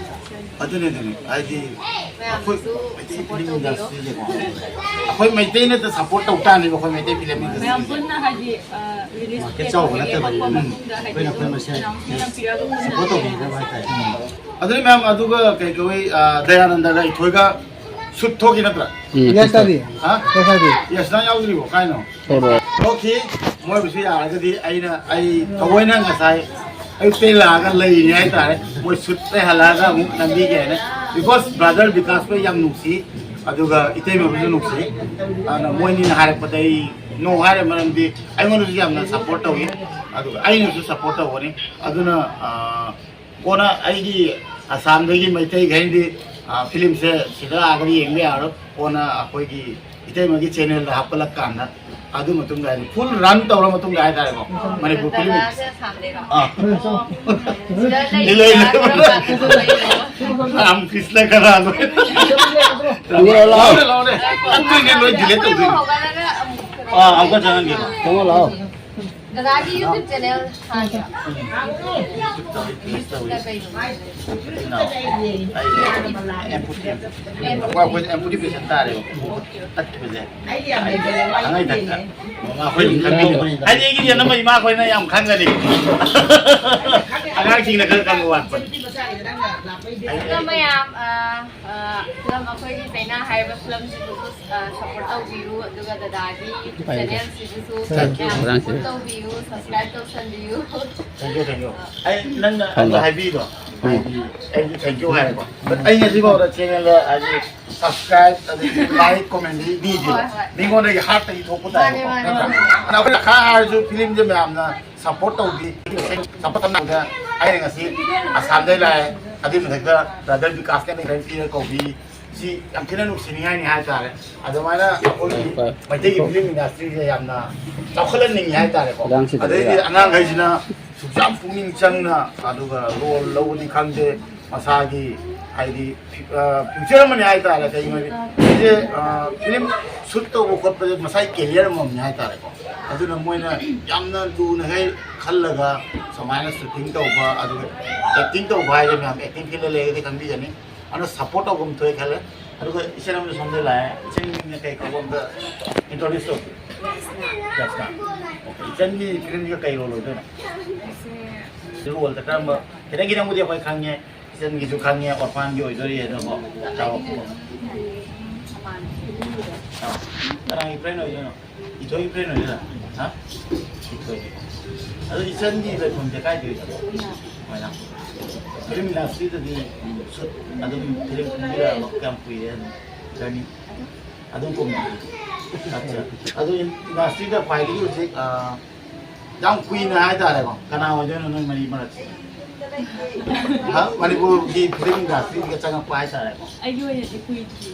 ꯑꯗꯨꯅꯦ, ꯑꯗꯨꯅꯦ꯫ ꯍꯥꯏꯗꯤ ꯑꯩꯈꯣꯏ ꯃꯌꯥꯝꯅꯁꯨ ꯃꯩꯇꯩ ꯁꯞꯄꯣꯔꯠ ꯐꯤꯂꯝ ꯇꯧꯕꯤꯌꯣ꯫ ꯏꯟꯗꯁꯇ꯭ꯔꯤꯁꯦꯀꯣ꯫ ꯑꯩꯈꯣꯏ ꯃꯩꯇꯩꯅ ꯁꯞꯄꯣꯔꯠ ꯇꯧ ꯇꯥꯅꯦꯕ, ꯑꯩꯈꯣꯏ ꯃꯩꯇꯩ ꯐꯤꯂꯝ ꯃꯌꯥꯝ ꯏꯟꯗꯁꯇ꯭ꯔꯤꯁꯦ꯫ ꯄꯨꯟꯅ ꯍꯥꯏꯗꯤ, ꯑ, ꯔꯤꯂꯤꯁ ꯃꯥꯔꯀꯦꯠ ꯗꯦꯠ ꯆꯥꯎꯕ ꯅꯠꯇꯕꯅꯤꯅ꯫ ꯃꯇꯨꯡꯗ ꯍꯥꯏꯗꯤ ꯑꯩꯈꯣꯏꯅ ꯑꯩꯈꯣꯏ ꯑꯗꯨꯝ ꯃꯁꯦꯟ ꯑꯦꯅꯥꯎꯟꯁꯃꯦꯟ ꯌꯥꯝ ꯄꯤꯔꯒ ꯄꯨꯟꯅ ꯁꯞꯄꯣꯔꯠ ꯇꯧꯕꯤꯒꯗꯕ ꯍꯥꯏꯇꯥꯔꯦ꯫ ꯎꯝ꯫ ꯑꯗꯨꯅ ꯃꯌꯥꯝ, ꯑꯗꯨꯒ ꯀꯩ ꯀꯧꯏ, ꯑ, ꯗꯌꯥꯅꯟꯗꯒ ꯏꯊꯣꯏꯒ ꯁꯨꯠ ꯊꯣꯛꯈꯤ ꯅꯠꯇ꯭ꯔꯥ? ꯎꯝ, ꯌꯦꯁ ꯇꯥꯗꯤ꯫ ꯍꯥ? ꯌꯦꯁ ꯇꯥꯗꯤ꯫ ꯌꯦꯁ ꯅꯪ ꯌꯥꯎꯗ꯭ꯔꯤꯕꯣ? ꯀꯥꯏꯅꯣ? ꯊꯣꯛꯂꯛꯑꯣ꯫ ꯊꯣꯛꯈꯤ꯫ ꯃꯣꯏꯕꯨꯁꯨ ꯌꯥꯔꯒꯗꯤ ꯑꯩꯅ, ꯑꯩ ꯊꯑꯣꯏꯅ ꯉꯁꯥꯏ ꯑꯌꯨꯛꯇꯩ ꯂꯥꯛꯑꯒ ꯂꯩꯔꯤꯅꯤ ꯍꯥꯏꯇꯥꯔꯦ꯫ ꯃꯣꯏ ꯁꯨꯠꯇꯩ ꯍꯜꯂꯛꯑꯒ ꯑꯃꯨꯛ ꯅꯝꯕꯤꯒꯦ ꯍꯥꯏꯅ꯫ Because brother ꯕꯤꯀꯥꯁꯄꯨ ꯑꯩ ꯌꯥꯝ ꯅꯨꯡꯁꯤ, ꯑꯗꯨꯒ ꯏꯇꯩꯃꯕꯨꯁꯨ ꯅꯨꯡꯁꯤ꯫ ꯑꯗꯨꯅ ꯃꯣꯏꯅꯤꯅ ꯍꯥꯏꯔꯛꯄꯗ ꯑꯩ no ꯍꯥꯏꯔꯦ, ꯃꯔꯝꯗꯤ ꯑꯩꯉꯣꯟꯗꯁꯨ ꯌꯥꯝꯅ ꯁꯞꯄꯣꯔꯠ ꯇꯧꯏ, ꯑꯗꯨꯒ ꯑꯩꯅꯁꯨ ꯁꯞꯄꯣꯔꯠ ꯇꯧꯒꯅꯤ꯫ ꯑꯗꯨꯅ, ꯑꯥ, ꯀꯣꯟꯅ ꯑꯩꯒꯤ ꯑꯁꯥꯝꯗꯒꯤ ꯃꯩꯇꯩꯈꯩꯗꯤ, ꯑꯥ, ꯐꯤꯂꯝꯁꯦ ꯁꯤꯗ ꯂꯥꯛꯑꯒꯗꯤ ꯌꯦꯡꯕ ꯌꯥꯔꯣꯏ꯫ ꯀꯣꯟꯅ ꯑꯩꯈꯣꯏꯒꯤ ꯏꯇꯩꯃꯒꯤ ꯆꯦꯅꯦꯜꯗ ꯍꯥꯞꯀꯠꯂꯛꯀꯥꯟꯗ, ꯑꯗꯨ ꯃꯇꯨꯡꯗ ꯍꯥꯏꯗꯤ ꯐꯨꯜ ꯔꯟ ꯇꯧꯔ ꯃꯇꯨꯡꯗ ꯍꯥꯏꯇꯥꯔꯦꯀꯣ, ꯃꯅꯤꯄꯨꯔ ꯐꯤꯂꯝ꯫ ꯗꯗꯥꯁꯦ ꯑꯁꯥꯝꯗꯩꯔꯣ? ꯑꯥ꯫ ꯑꯣ꯫ ꯁꯤꯗ ꯂꯩ ꯂꯩ ꯂꯩ꯫ ꯂꯩ꯫ ꯔꯥꯝ ꯀ꯭ꯔꯤꯁꯅ ꯀꯅꯥꯅꯣ? ꯂꯥꯛꯑꯣꯅꯦ, ꯂꯥꯛꯑꯣꯅꯦ꯫ ꯂꯥꯛꯑꯣꯅꯦ꯫ ꯂꯣꯏ delete ꯇꯧꯗꯣꯏꯅꯦ꯫ ꯍꯧꯒꯠꯂꯒ ꯑꯃꯨꯛ ꯑꯥ, ꯑꯃꯨꯛꯀ ꯆꯪꯍꯟꯒꯦ꯫ ꯆꯪꯉꯣ ꯂꯥꯛꯑꯣ꯫ ꯗꯗꯥꯒꯤ YouTube ꯆꯦꯅꯦꯜ ꯍꯥꯡꯉꯤꯔꯣ? ꯇꯧꯏ, please ꯇꯧꯏ꯫ ꯀꯩꯅꯣ? ꯑꯩ ꯑꯦꯝ ꯐꯣꯔꯇꯤ ꯑꯦꯝ꯫ ꯑꯩꯈꯣꯏ, ꯑꯩꯈꯣꯏ ꯑꯦꯝ ꯐꯣꯔꯇꯤ ꯄꯦꯁꯦꯟ ꯇꯥꯔꯦꯕ꯫ ꯇꯠꯈꯤꯕꯁꯦ꯫ ꯑꯩ ꯈꯪꯉꯩ ꯊꯛꯇ꯫ ꯃꯃꯥ ꯑꯩꯈꯣꯏ ꯑꯗꯨꯝ ꯈꯪꯕꯤꯅꯦꯕ꯫ ꯍꯥꯏꯗꯤ ꯑꯩꯒꯤꯗꯤ ꯑꯅꯝꯕ ꯏꯃꯥꯈꯣꯏꯅ ꯌꯥꯝ ꯈꯪꯒꯅꯤ꯫ ꯑꯉꯥꯡꯁꯤꯡꯅ ꯈꯔ ꯈꯪꯕ ꯋꯥꯠꯄꯅꯤ꯫ ꯑꯗꯣ ꯃꯌꯥꯝ, ꯑ, ꯑ, ꯐꯤꯂꯝ ꯑꯩꯈꯣꯏꯒꯤ ꯆꯩꯅꯥ ꯍꯥꯏꯔꯤꯕ ꯐꯤꯂꯝꯁꯤꯕꯨꯁꯨ, ꯑ, ꯁꯞꯄꯣꯔꯠ ꯇꯧꯕꯤꯌꯨ, ꯑꯗꯨꯒ ꯗꯗꯥꯒꯤ YouTube ꯍꯥꯏꯗꯤ꯫ ꯆꯦꯅꯦꯜꯁꯤꯕꯨꯁꯨ ꯊꯦꯡꯀ꯭ꯌꯨ꯫ ꯌꯥꯝ ꯁꯞꯄꯣꯔꯠ ꯇꯧꯕꯤꯌꯨ, ꯁꯞꯁꯀ꯭ꯔꯥꯏꯕ ꯇꯧꯁꯟꯕꯤꯌꯨ꯫ Thank you, thank you. ꯑꯩ ꯅꯪꯅ ꯑꯗꯨ ꯊꯝꯃꯣ꯫ ꯍꯥꯏꯕꯤꯗꯣ, ꯎꯝ꯫ ꯍꯥꯏꯗꯤ ꯑꯩꯁꯨ ꯊꯦꯡꯀ꯭ꯌꯨ ꯍꯥꯏꯔꯦꯀꯣ꯫ But ꯑꯩ ꯉꯁꯤꯐꯥꯎꯗ ꯆꯦꯅꯦꯜꯗ ꯍꯥꯏꯗꯤ ꯁꯞꯁꯀ꯭ꯔꯥꯏꯕ, ꯑꯗꯒꯤ ꯂꯥꯏꯛ, ꯀꯣꯃꯦꯟꯗꯤ ꯄꯤꯗꯦꯕ꯫ ꯍꯣꯏ, ꯍꯣꯏ꯫ ꯃꯤꯉꯣꯟꯗꯒꯤ ꯍꯥꯔꯠꯇꯒꯤ ꯊꯣꯛꯄ ꯃꯥꯅꯦ, ꯇꯥꯏꯕꯀꯣ, ꯃꯥꯅꯦ, ꯅꯠꯇ꯭ꯔꯥ? ꯃꯥꯅꯦ꯫ ꯑꯗꯣ ꯑꯩꯈꯣꯏꯅ ꯈꯔ ꯍꯥꯏꯔꯁꯨ ꯐꯤꯂꯝꯁꯦ ꯃꯌꯥꯝꯅ ꯁꯞꯄꯣꯔꯠ ꯇꯧꯕꯤ꯫ ꯁꯞꯄꯣꯔꯠ ꯇꯧꯅꯕꯗ ꯑꯩꯅ ꯉꯁꯤ ꯑꯁꯥꯝꯗꯩ ꯂꯥꯛꯑꯦ, ꯑꯗꯨꯒꯤ ꯃꯊꯛꯇ ꯕ꯭ꯔꯗꯔ ꯕꯤꯀꯥꯁꯀ ꯑꯩꯅ ꯈꯔ ꯄꯤꯔꯒ ꯀꯧꯕꯤ꯫ ꯁꯤ ꯌꯥꯝ ꯊꯤꯅ ꯅꯨꯡꯁꯤꯅꯤꯡꯉꯥꯏꯅꯤ ꯍꯥꯏꯇꯥꯔꯦ꯫ ꯑꯗꯨꯃꯥꯏꯅ ꯑꯩꯈꯣꯏꯒꯤ ꯍꯣꯏ꯫ ꯃꯩꯇꯩꯒꯤ ꯐꯤꯂꯝ ꯏꯟꯗꯁꯇ꯭ꯔꯤꯁꯦ ꯌꯥꯝꯅ ꯆꯥꯎꯈꯠꯍꯟꯅꯤꯡꯉꯤ ꯍꯥꯏꯇꯥꯔꯦꯀꯣ꯫ ꯈꯗꯥꯡꯁꯤꯗ ꯑꯗꯩꯗꯤ ꯂꯩꯔꯦ꯫ ꯑꯉꯥꯡꯈꯩꯁꯤꯅ ꯁꯨꯛ ꯌꯥꯝ ꯄꯨꯛꯅꯤꯡ ꯆꯪꯅ, ꯑꯗꯨꯒ ꯔꯣꯜ ꯂꯧꯕꯅꯤ ꯈꯪꯗꯦ, ꯃꯁꯥꯒꯤ ꯍꯥꯏꯗꯤ ꯐ꯭ꯌꯨ-, ꯑ, ꯐ꯭ꯌꯨꯆꯔ ꯑꯃꯅꯤ ꯍꯥꯏꯇꯥꯔꯦ꯫ ꯀꯩꯒꯤꯅꯣꯗꯤ ꯁꯤꯁꯦ, ꯑ, ꯐꯤꯂꯝ ꯁꯨꯠ ꯇꯧꯕ ꯈꯣꯠꯄꯁꯦ ꯃꯁꯥꯒꯤ ꯀꯦꯔꯤꯌꯔ ꯑꯃꯃꯝꯅꯤ ꯍꯥꯏꯇꯥꯔꯦꯀꯣ꯫ ꯑꯗꯨꯅ ꯃꯣꯏꯅ ꯌꯥꯝꯅ ꯂꯨꯅꯈꯩ ꯈꯜꯂꯒ ꯁꯨꯃꯥꯏꯅ ꯁꯨꯇꯤꯡ ꯇꯧꯕ, ꯑꯗꯨꯒ ꯑꯦꯛꯇꯤꯡ ꯇꯧꯕ ꯍꯥꯏꯁꯦ ꯃꯌꯥꯝ ꯑꯦꯛꯇꯤꯡ ꯐꯤꯜꯗ ꯂꯩꯔꯒꯗꯤ ꯈꯪꯕꯤꯒꯅꯤ꯫ ꯑꯗꯨꯅ ꯁꯞꯄꯣꯔꯠ ꯇꯧꯐꯝ ꯊꯣꯛꯑꯦ ꯈꯜꯂꯦ꯫ ꯑꯗꯨꯒ ꯏꯆꯦ ꯑꯃꯅ ꯁꯣꯝꯗ ꯂꯥꯛꯑꯦ꯫ ꯏꯆꯦ ꯃꯤꯡꯅ ꯀꯩ ꯀꯧꯕ ꯑꯝꯇ ꯏꯟꯇ꯭ꯔꯣꯗ꯭ꯌꯨꯁ ꯇꯧꯕꯤꯌꯨ꯫ ꯌꯥꯁꯅꯥ꯫ ꯑꯣꯀꯦ, ꯏꯆꯟꯒꯤ ꯐꯤꯂꯝꯁꯤꯒ ꯀꯩ ꯔꯣꯜ ꯑꯣꯏꯗꯣꯏꯅꯣ? ꯑꯩꯁꯦ ꯔꯣꯜꯗ ꯀꯔꯝꯕ? ꯈꯤꯇꯪ ꯈꯤꯇꯪꯕꯨꯗꯤ ꯑꯩꯈꯣꯏ ꯈꯪꯉꯦ꯫ ꯏꯆꯟꯒꯤꯁꯨ ꯈꯪꯉꯦ, ꯑꯣꯔꯐꯥꯟꯒꯤ ꯑꯣꯏꯗꯣꯔꯤ ꯑꯗꯨꯕꯨ ꯆꯥꯎꯔꯛꯄ꯫ ꯑꯥ, ꯀꯅꯥꯒꯤ ꯐ꯭ꯔꯦꯟ ꯑꯣꯏꯗꯣꯏꯅꯣ? ꯏꯊꯣꯏꯒꯤ ꯐ꯭ꯔꯦꯟ ꯑꯣꯏꯗꯣꯏꯔꯥ? ꯍꯥ? ꯏꯊꯣꯏꯒꯤ꯫ ꯑꯗꯣ ꯏꯆꯟꯒꯤ ꯂꯩꯐꯝꯁꯦ ꯀꯥꯏꯗ ꯑꯣꯏꯗꯣꯏꯅꯣ? ꯃꯣꯏꯔꯥꯡ꯫ ꯐꯤꯂꯝ ꯏꯟꯗꯁꯇ꯭ꯔꯤꯗꯗꯤ ꯁꯨꯠ ꯑꯗꯨꯝ ꯐꯤꯂꯝ ꯀꯨꯝꯕꯤꯔꯛꯑꯕ ꯀꯌꯥꯝ ꯀꯨꯏꯔꯦ ꯑꯗꯨꯝ ꯖꯔꯅꯤ? ꯑꯗꯨꯝ ꯀꯨꯝꯃꯦ꯫ ꯑꯠꯆꯥ꯫ ꯑꯗꯨ ꯏꯟꯗꯁꯇ꯭ꯔꯤꯗ ꯈ꯭ꯋꯥꯏꯗꯒꯤ ꯍꯧꯖꯤꯛ, ꯑꯥ, ꯌꯥꯝ ꯀꯨꯏꯅ ꯍꯥꯏꯇꯥꯔꯦꯀꯣ, ꯀꯅꯥ ꯑꯣꯏꯗꯣꯏꯅꯣ ꯅꯣꯏ ꯃꯔꯤ ꯃꯔꯛꯁꯦ? ꯍꯥ? ꯃꯅꯤꯄꯨꯔꯒꯤ ꯐꯤꯂꯝ ꯏꯟꯗꯁꯇ꯭ꯔꯤꯗ ꯆꯪꯉꯛꯄ ꯍꯥꯏꯇꯥꯔꯦꯀꯣ꯫ ꯑꯩꯒꯤ ꯑꯣꯏꯅꯗꯤ ꯀꯨꯏꯗ꯭ꯔꯤ꯫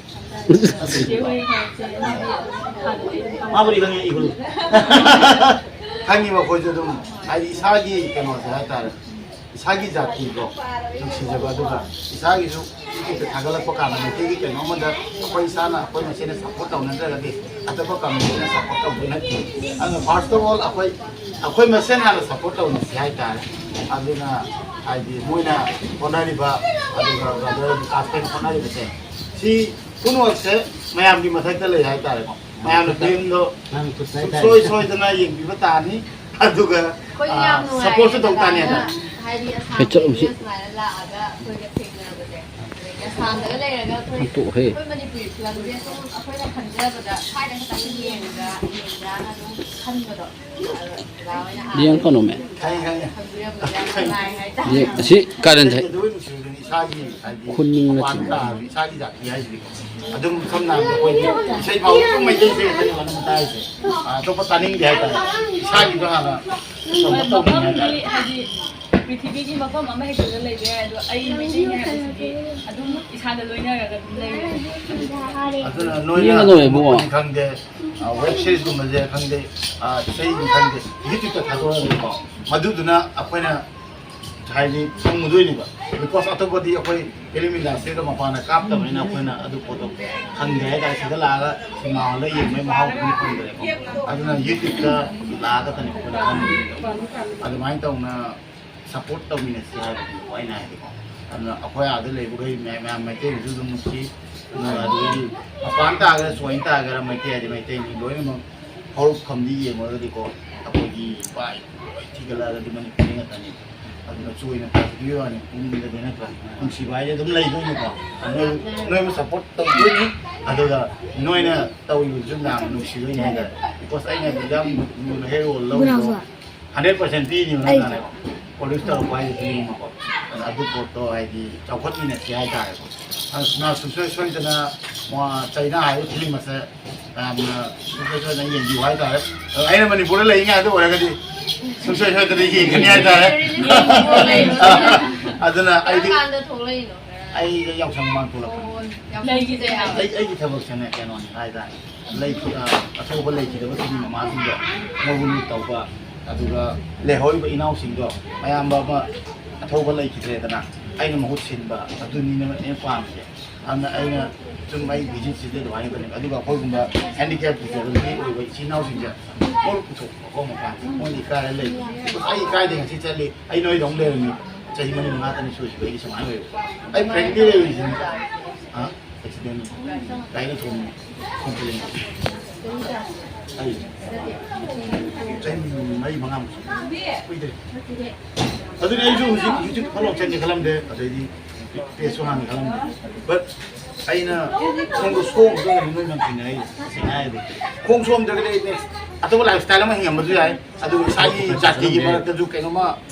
ꯆꯦ ꯍꯣꯏ ꯍꯥꯏꯁꯦ ꯃꯥꯗꯤ ꯑꯗꯨꯝ ꯍꯥꯟꯅꯗꯩ ꯑꯗꯨꯝ ꯃꯥꯕꯨꯗꯤ ꯈꯪꯉꯦ, ꯏꯍꯨꯜ꯫ ꯈꯪꯉꯤꯕ ꯑꯩꯈꯣꯏꯁꯨ ꯑꯗꯨꯝ, ꯍꯥꯏꯗꯤ ꯏꯁꯥꯒꯤ ꯀꯩꯅꯣꯁꯦ ꯍꯥꯏꯇꯥꯔꯦ, ꯏꯁꯥꯒꯤ ꯖꯥꯇꯤꯗꯣ ꯅꯨꯡꯁꯤꯖꯕ, ꯑꯗꯨꯒ ꯏꯁꯥꯒꯤꯁꯨ ꯍꯦꯛꯇ ꯊꯥꯒꯠꯂꯛꯄ ꯀꯥꯟꯗ ꯃꯩꯇꯩꯒꯤ ꯀꯩꯅꯣ ꯑꯃꯗ ꯑꯩꯈꯣꯏ ꯏꯁꯥꯅ ꯑꯩꯈꯣꯏ ꯃꯁꯦꯟꯅ ꯁꯞꯄꯣꯔꯠ ꯇꯧꯅꯗ꯭ꯔꯒꯗꯤ ꯑꯇꯣꯞꯄ ꯀꯝꯃ꯭ꯌꯨꯅꯤꯇꯤꯅ ꯁꯞꯄꯣꯔꯠ ꯇꯧꯗꯣꯏ ꯅꯠꯇꯦ꯫ ꯑꯗꯨꯅ first of all ꯑꯩꯈꯣꯏ, ꯑꯩꯈꯣꯏ ꯃꯁꯦꯟ ꯍꯥꯟꯅ ꯁꯞꯄꯣꯔꯠ ꯇꯧꯅꯁꯤ ꯍꯥꯏꯇꯥꯔꯦ꯫ ꯑꯗꯨꯅ ꯍꯥꯏꯗꯤ ꯃꯣꯏꯅ ꯍꯣꯠꯅꯔꯤꯕ, ꯑꯗꯨꯒ ꯕ꯭ꯔꯗꯔ ꯕꯤꯀꯥꯁ ꯈꯣꯏꯅ ꯍꯣꯠꯅꯔꯤꯕꯁꯦ, ꯁꯤ ꯄꯨꯝꯅꯃꯛꯁꯦ ꯃꯌꯥꯝꯒꯤ ꯃꯊꯛꯇ ꯂꯩ ꯍꯥꯏꯇꯥꯔꯦꯀꯣ꯫ ꯃꯌꯥꯝꯅ ꯐꯤꯂꯝꯗꯣ ꯅꯪ ꯈꯨꯠꯇ ꯍꯥꯏꯇꯥꯔꯦ꯫ ꯁꯨꯡꯁꯣꯏ ꯁꯣꯏꯗꯅ ꯌꯦꯡꯕꯤꯕ ꯇꯥꯅꯤ꯫ ꯑꯗꯨꯒ, ꯑꯩꯈꯣꯏꯁꯨ ꯑꯥ, ꯌꯥꯝ ꯅꯨꯡꯉꯥꯏꯔꯦ ꯁꯞꯄꯣꯔꯠꯁꯨ ꯇꯧ ꯇꯥꯅꯤ ꯕ꯭ꯔꯗꯔꯅ ꯍꯥꯏꯇꯥꯔꯦ꯫ ꯍꯥꯏꯗꯤ ꯑꯁꯥꯝꯗꯒꯤ ꯁꯨꯃꯥꯏꯅ ꯂꯥꯛꯑꯒ ꯑꯩꯈꯣꯏꯒ ꯊꯦꯡꯅꯕꯁꯦ꯫ ꯑꯗꯒꯤ ꯑꯁꯥꯝꯗꯒ ꯂꯩꯔꯒ ꯑꯩꯈꯣꯏ, ꯍꯟꯇꯣꯛꯍꯦ꯫ ꯑꯩꯈꯣꯏ ꯃꯅꯤꯄꯨꯔꯤ ꯐꯤꯂꯝꯁꯦ ꯁꯨꯝ ꯑꯩꯈꯣꯏꯅ ꯈꯟꯖꯕꯗ ꯁ꯭ꯋꯥꯏꯗ ꯈꯛꯇꯪ ꯌꯦꯡꯉꯒ ꯌꯦꯡꯕ꯭ꯔꯥꯅ ꯑꯗꯨꯝ ꯈꯟꯕꯗꯣ꯫ ꯑꯗꯣ ꯗꯗꯥ ꯍꯣꯏꯅ ꯑꯥꯗ ꯌꯦꯡ ꯀꯅꯣꯃꯦ꯫ ꯈꯪꯉꯦ, ꯈꯪꯉꯦ꯫ ꯈꯪꯕꯤꯔꯝꯕꯁꯦ ꯌꯥꯝ ꯅꯨꯡꯉꯥꯏ ꯍꯥꯏꯇꯥꯔꯦ꯫ ꯌꯦꯡ-, ꯑꯁꯤ ꯀꯥꯔꯟꯁꯦ꯫ ꯑꯗꯨꯕꯨ ꯅꯨꯡꯁꯤꯕꯗꯨꯅꯤ ꯏꯁꯥꯒꯤ, ꯍꯥꯏꯗꯤ, ꯈꯨꯅꯤꯡꯅ ꯃꯄꯥꯟ ꯆꯤꯡꯕ꯫ ꯇꯥꯕ ꯏꯁꯥꯒꯤ ꯖꯥꯇꯤ ꯍꯥꯏꯁꯤꯗꯤꯀꯣ꯫ ꯑꯗꯨꯝ ꯁꯝꯅ ꯍꯥꯏꯔꯕꯗ ꯑꯩꯈꯣꯏꯗꯤ ꯏꯁꯩ ꯐꯥꯎꯕ ꯑꯗꯨꯝ ꯃꯩꯇꯩ ꯏꯁꯩ ꯈꯛꯇꯅꯦꯕ ꯑꯗꯨꯝ ꯇꯥꯔꯤꯁꯦ꯫ ꯑꯥ, ꯑꯇꯣꯞꯄ ꯇꯥꯅꯤꯡꯗꯦ ꯍꯥꯏꯇꯥꯔꯦ꯫ ꯏꯁꯥꯒꯤꯗꯣ ꯍꯥꯟꯅ ꯁꯞꯄꯣꯔꯠ ꯇꯧꯅꯤꯡꯉꯦ ꯍꯥꯏꯇꯥꯔꯦ꯫ ꯃꯐꯝꯗꯤ ꯍꯥꯏꯗꯤ ꯄ꯭ꯔꯤꯊꯤꯕꯤꯒꯤ ꯃꯐꯝ ꯑꯃ ꯍꯦꯛꯇꯗ ꯂꯩꯕ ꯌꯥꯏ, ꯑꯗꯣ ꯑꯩ ꯃꯩꯇꯩꯅꯦ ꯍꯥꯏꯕꯁꯤꯗꯤ ꯑꯗꯨꯝ ꯏꯁꯥꯗ ꯂꯣꯏꯅꯔꯒ ꯑꯗꯨꯝ ꯂꯩꯔꯦ꯫ ꯑꯗꯨꯅ ꯅꯣꯏꯅ ꯌꯦꯡꯒꯗꯧꯔꯦ ꯏꯕꯨꯡꯉꯣ꯫ ꯈꯪꯗꯦ, ꯑꯥ, ꯋꯦꯕ ꯁꯤꯔꯤꯁꯀꯨꯝꯕꯁꯦ ꯈꯪꯗꯦ, ꯑꯥ, ꯏꯁꯩꯅꯤ ꯈꯪꯗꯦ, YouTube-ꯇ ꯊꯥꯗꯣꯛꯑꯒꯀꯣ, ꯃꯗꯨꯗꯨꯅ ꯑꯩꯈꯣꯏꯅ ꯍꯥꯏꯗꯤ ꯐꯪꯉꯨꯗꯣꯏꯅꯦꯕ꯫ Because ꯑꯇꯣꯞꯄꯗꯤ ꯑꯩꯈꯣꯏ ꯐꯤꯂꯝ ꯏꯟꯗꯁꯇ꯭ꯔꯤꯗ ꯃꯄꯥꯟꯗ ꯀꯥꯞꯇꯕꯅꯤꯅ ꯑꯩꯈꯣꯏꯅ ꯑꯗꯨ ꯄꯣꯠꯇꯣ ꯈꯪꯗꯦ ꯍꯥꯏꯇꯥꯔꯦ꯫ ꯁꯤꯗ ꯂꯥꯛꯑꯒ ꯁꯤꯅꯦꯃꯥ ꯍꯣꯜꯗ ꯌꯦꯡꯕꯒꯤ ꯃꯍꯥꯎꯗꯨꯗꯤ ꯐꯪꯗ꯭ꯔꯦꯀꯣ꯫ ꯑꯗꯨꯅ YouTube-ꯇ ꯂꯥꯛꯑꯒ ꯈꯛꯇꯅꯦ ꯑꯩꯈꯣꯏꯅ ꯈꯪꯉꯤꯗꯣ꯫ ꯑꯗꯨꯃꯥꯏꯅ ꯇꯧꯅ ꯁꯞꯄꯣꯔꯠ ꯇꯧꯃꯤꯟꯅꯁꯤ ꯍꯥꯏꯕꯅꯤꯀꯣ ꯑꯩꯅ ꯍꯥꯏꯗꯤꯀꯣ꯫ ꯑꯗꯨꯅ ꯑꯩꯈꯣꯏ ꯑꯥꯗ ꯂꯩꯕꯈꯩ ꯃꯌꯥꯝ, ꯃꯌꯥꯝ ꯃꯩꯇꯩꯅꯁꯨ ꯑꯗꯨꯝ ꯅꯨꯡꯁꯤ, ꯑꯗꯨꯒ ꯑꯗꯨꯗꯒꯤ ꯃꯄꯥꯟ ꯇꯥꯒꯦꯔꯥ, ꯁꯣꯏꯅ ꯇꯥꯒꯦꯔꯥ, ꯃꯩꯇꯩ ꯍꯥꯏꯗꯤ ꯃꯩꯇꯩꯅꯤ꯫ ꯂꯣꯏꯅꯃꯛ ꯍꯧꯔꯛꯐꯝꯗꯤ ꯌꯦꯡꯉꯨꯔꯒꯗꯤꯀꯣ, ꯑꯩꯈꯣꯏꯒꯤ ꯏꯄꯥ ꯏꯄꯨ ꯂꯣꯏ ꯊꯤꯒꯠꯂꯛꯑꯒꯗꯤ ꯃꯅꯤꯄꯨꯔꯤ ꯉꯥꯛꯇꯅꯤ꯫ ꯑꯗꯨꯅ ꯆꯣꯏꯅ ꯇꯧꯕꯤꯌꯨ ꯍꯥꯏꯅ ꯄꯨꯛꯅꯤꯡꯗꯗꯤ ꯅꯠꯇ꯭ꯔꯥ? ꯅꯨꯡꯁꯤꯕ ꯍꯥꯏꯁꯦ ꯑꯗꯨꯝ ꯂꯩꯗꯣꯏꯅꯤꯀꯣ꯫ ꯅꯣꯏ, ꯅꯣꯏꯕꯨ ꯁꯞꯄꯣꯔꯠ ꯇꯧꯗꯣꯏꯅꯤ꯫ ꯑꯗꯨꯒ ꯅꯣꯏꯅ ꯇꯧꯔꯤꯕꯁꯨ ꯃꯌꯥꯝ ꯅꯨꯡꯁꯤꯗꯣꯏꯅꯤ ꯍꯥꯏꯇꯥꯔꯦ꯫ ꯕꯤꯀꯣꯁ ꯑꯩꯅ ꯑꯗꯨ ꯌꯥꯝ ꯂꯨꯅ ꯍꯦꯛ ꯔꯣꯜ ꯂꯧꯔꯤꯗꯣ ꯍꯟꯗ꯭ꯔꯦꯠ ꯄꯥꯔꯁꯦꯟ ꯄꯤꯔꯤꯅꯤꯕ ꯅꯠꯇ꯭ꯔꯥꯅꯦꯀꯣ? ꯄ꯭ꯔꯣꯗ꯭ꯌꯨꯁ ꯇꯧꯔꯛꯄ ꯍꯥꯏꯁꯦ ꯐꯤꯂꯝ ꯑꯃꯀꯣ꯫ ꯑꯗꯨ ꯄꯣꯠꯇꯣ ꯍꯥꯏꯗꯤ ꯆꯥꯎꯈꯠꯃꯤꯟꯅꯁꯤ ꯍꯥꯏꯇꯥꯔꯦꯀꯣ꯫ ꯑꯗꯨꯅ ꯁꯨꯡꯁꯣꯏ ꯁꯣꯏꯗꯅ ꯆꯩꯅꯥ ꯍꯥꯏꯕ ꯐꯤꯂꯝ ꯑꯁꯦ ꯃꯌꯥꯝꯅ ꯁꯨꯡꯁꯣꯏ ꯁꯣꯏꯗꯅ ꯌꯦꯡꯕꯤꯌꯨ ꯍꯥꯏꯇꯥꯔꯦ꯫ ꯑꯗꯣ ꯑꯩꯅ ꯃꯅꯤꯄꯨꯔꯗ ꯂꯩꯔꯤꯉꯩꯗ ꯑꯣꯏꯔꯒꯗꯤ ꯁꯨꯡꯁꯣꯏ ꯁꯣꯏꯗꯅ ꯌꯦꯡꯒꯅꯤ ꯍꯥꯏꯇꯥꯔꯦ꯫ ꯑꯗꯨꯅ ꯑꯩꯗꯤ ꯀꯔꯝ ꯀꯥꯟꯗ ꯊꯣꯛꯂꯛꯏꯅꯣ? ꯑꯩ ꯌꯥꯎꯁꯪ ꯃꯃꯥꯡ ꯊꯣꯛꯂꯛꯄꯅꯦ꯫ ꯑꯣ, ꯌꯥꯎꯁꯪ ꯂꯩꯈꯤꯗꯦ ꯍꯥꯏꯕ꯫ ꯑꯩ, ꯑꯩꯒꯤ ꯊꯕꯛꯁꯦꯅꯦ ꯀꯩꯅꯣꯅꯤ ꯍꯥꯏꯇꯥꯔꯦ꯫ ꯂꯩꯈꯤ-, ꯑ, ꯑꯊꯧꯕ ꯂꯩꯈꯤꯗꯕꯁꯤꯡꯒꯤ ꯃꯃꯥꯁꯤꯡꯗꯣ ꯃꯣꯏꯕꯨ ꯂꯨꯠ ꯇꯧꯕ, ꯑꯗꯨꯒ ꯂꯩꯍꯧꯔꯤꯕ ꯏꯅꯥꯎꯁꯤꯡꯗꯣ ꯑꯌꯥꯝꯕ ꯑꯃ ꯑꯊꯧꯕ ꯂꯩꯈꯤꯗ꯭ꯔꯦꯗꯅ, ꯑꯩꯅ ꯃꯍꯨꯠ ꯁꯤꯟꯕ, ꯑꯗꯨꯅꯤꯅꯦ ꯑꯩꯅ ꯄꯥꯝꯃꯤꯁꯦ꯫ ꯑꯗꯨꯅ ꯑꯩꯅ ꯁꯨꯝ ꯑꯩ ꯚꯤꯖꯤꯠꯁꯤꯗꯤ ꯑꯗꯨꯃꯥꯏꯅ ꯇꯧꯅꯤ꯫ ꯑꯗꯨꯒ ꯑꯩꯈꯣꯏꯒꯨꯝꯕ ꯍꯦꯟꯗꯤꯀꯦꯞ ꯗꯤꯁꯦꯕꯜꯒꯤ ꯑꯣꯏꯕ ꯏꯆꯤꯟ ꯏꯅꯥꯎꯁꯤꯡꯁꯦ ꯃꯣꯏ ꯄꯨꯊꯣꯛꯄꯀꯣ ꯃꯄꯥꯟ, ꯃꯣꯏꯗꯤ ꯏꯀꯥꯏꯔ ꯂꯩ꯫ ꯑꯩ ꯏꯀꯥꯏꯗꯦ ꯉꯁꯤ ꯆꯠꯂꯤ, ꯑꯩ ꯅꯣꯏꯗꯧ ꯂꯩꯔꯝꯃꯤ꯫ ꯆꯍꯤ ꯃꯔꯤ ꯃꯉꯥꯇꯅꯤ ꯁꯨꯔꯤꯁꯤꯕ ꯑꯩꯒꯤ ꯁꯨꯃꯥꯏꯅ ꯑꯣꯏꯕ꯫ ꯑꯩ ꯐ꯭ꯔꯦꯡꯛꯂꯤ ꯂꯩꯔꯤꯁꯤꯅꯤ꯫ ꯑ? ꯑꯦꯛꯁꯤꯗꯦꯟ꯫ ꯒꯥꯔꯤꯅ ꯊꯣꯝꯃꯤ꯫ ꯈꯣꯡ ꯈꯨꯂꯦꯟ꯫ ꯑꯩ ꯆꯍꯤ ꯃꯔꯤ ꯃꯉꯥꯃꯨꯛ ꯁꯨꯔꯦ꯫ ꯀꯨꯏꯗ꯭ꯔꯤ꯫ ꯑꯗꯨꯅꯤ ꯑꯩꯁꯨ ꯍꯧꯖꯤꯛ YouTube ꯐꯣꯂꯣ ꯆꯪꯒꯦ ꯈꯜꯂꯝꯗꯦ꯫ ꯑꯗꯩꯗꯤ ꯄꯦꯖꯁꯨ ꯍꯥꯡꯒꯦ ꯈꯜꯂꯝꯗꯦ꯫ But ꯑꯩꯅ ꯈꯣꯡꯗꯣ ꯁꯣꯛꯑꯝꯗꯣꯏꯅꯤ ꯅꯣꯏ ꯃꯌꯥꯝ ꯊꯦꯡꯅꯔꯛꯏꯁꯦ꯫ ꯇꯁꯦꯡꯅ ꯍꯥꯏꯔꯗꯤ꯫ ꯈꯣꯡ ꯁꯣꯛꯑꯝꯗ꯭ꯔꯒꯗꯤ ꯑꯩ next ꯑꯇꯣꯞꯄ lifestyle ꯑꯃ ꯍꯤꯡꯉꯝꯕꯁꯨ ꯌꯥꯏ꯫ ꯑꯗꯨꯕꯨ ꯏꯁꯥꯒꯤ ꯖꯥꯇꯤꯒꯤ ꯃꯔꯛꯇꯁꯨ ꯀꯩꯅꯣꯝꯃ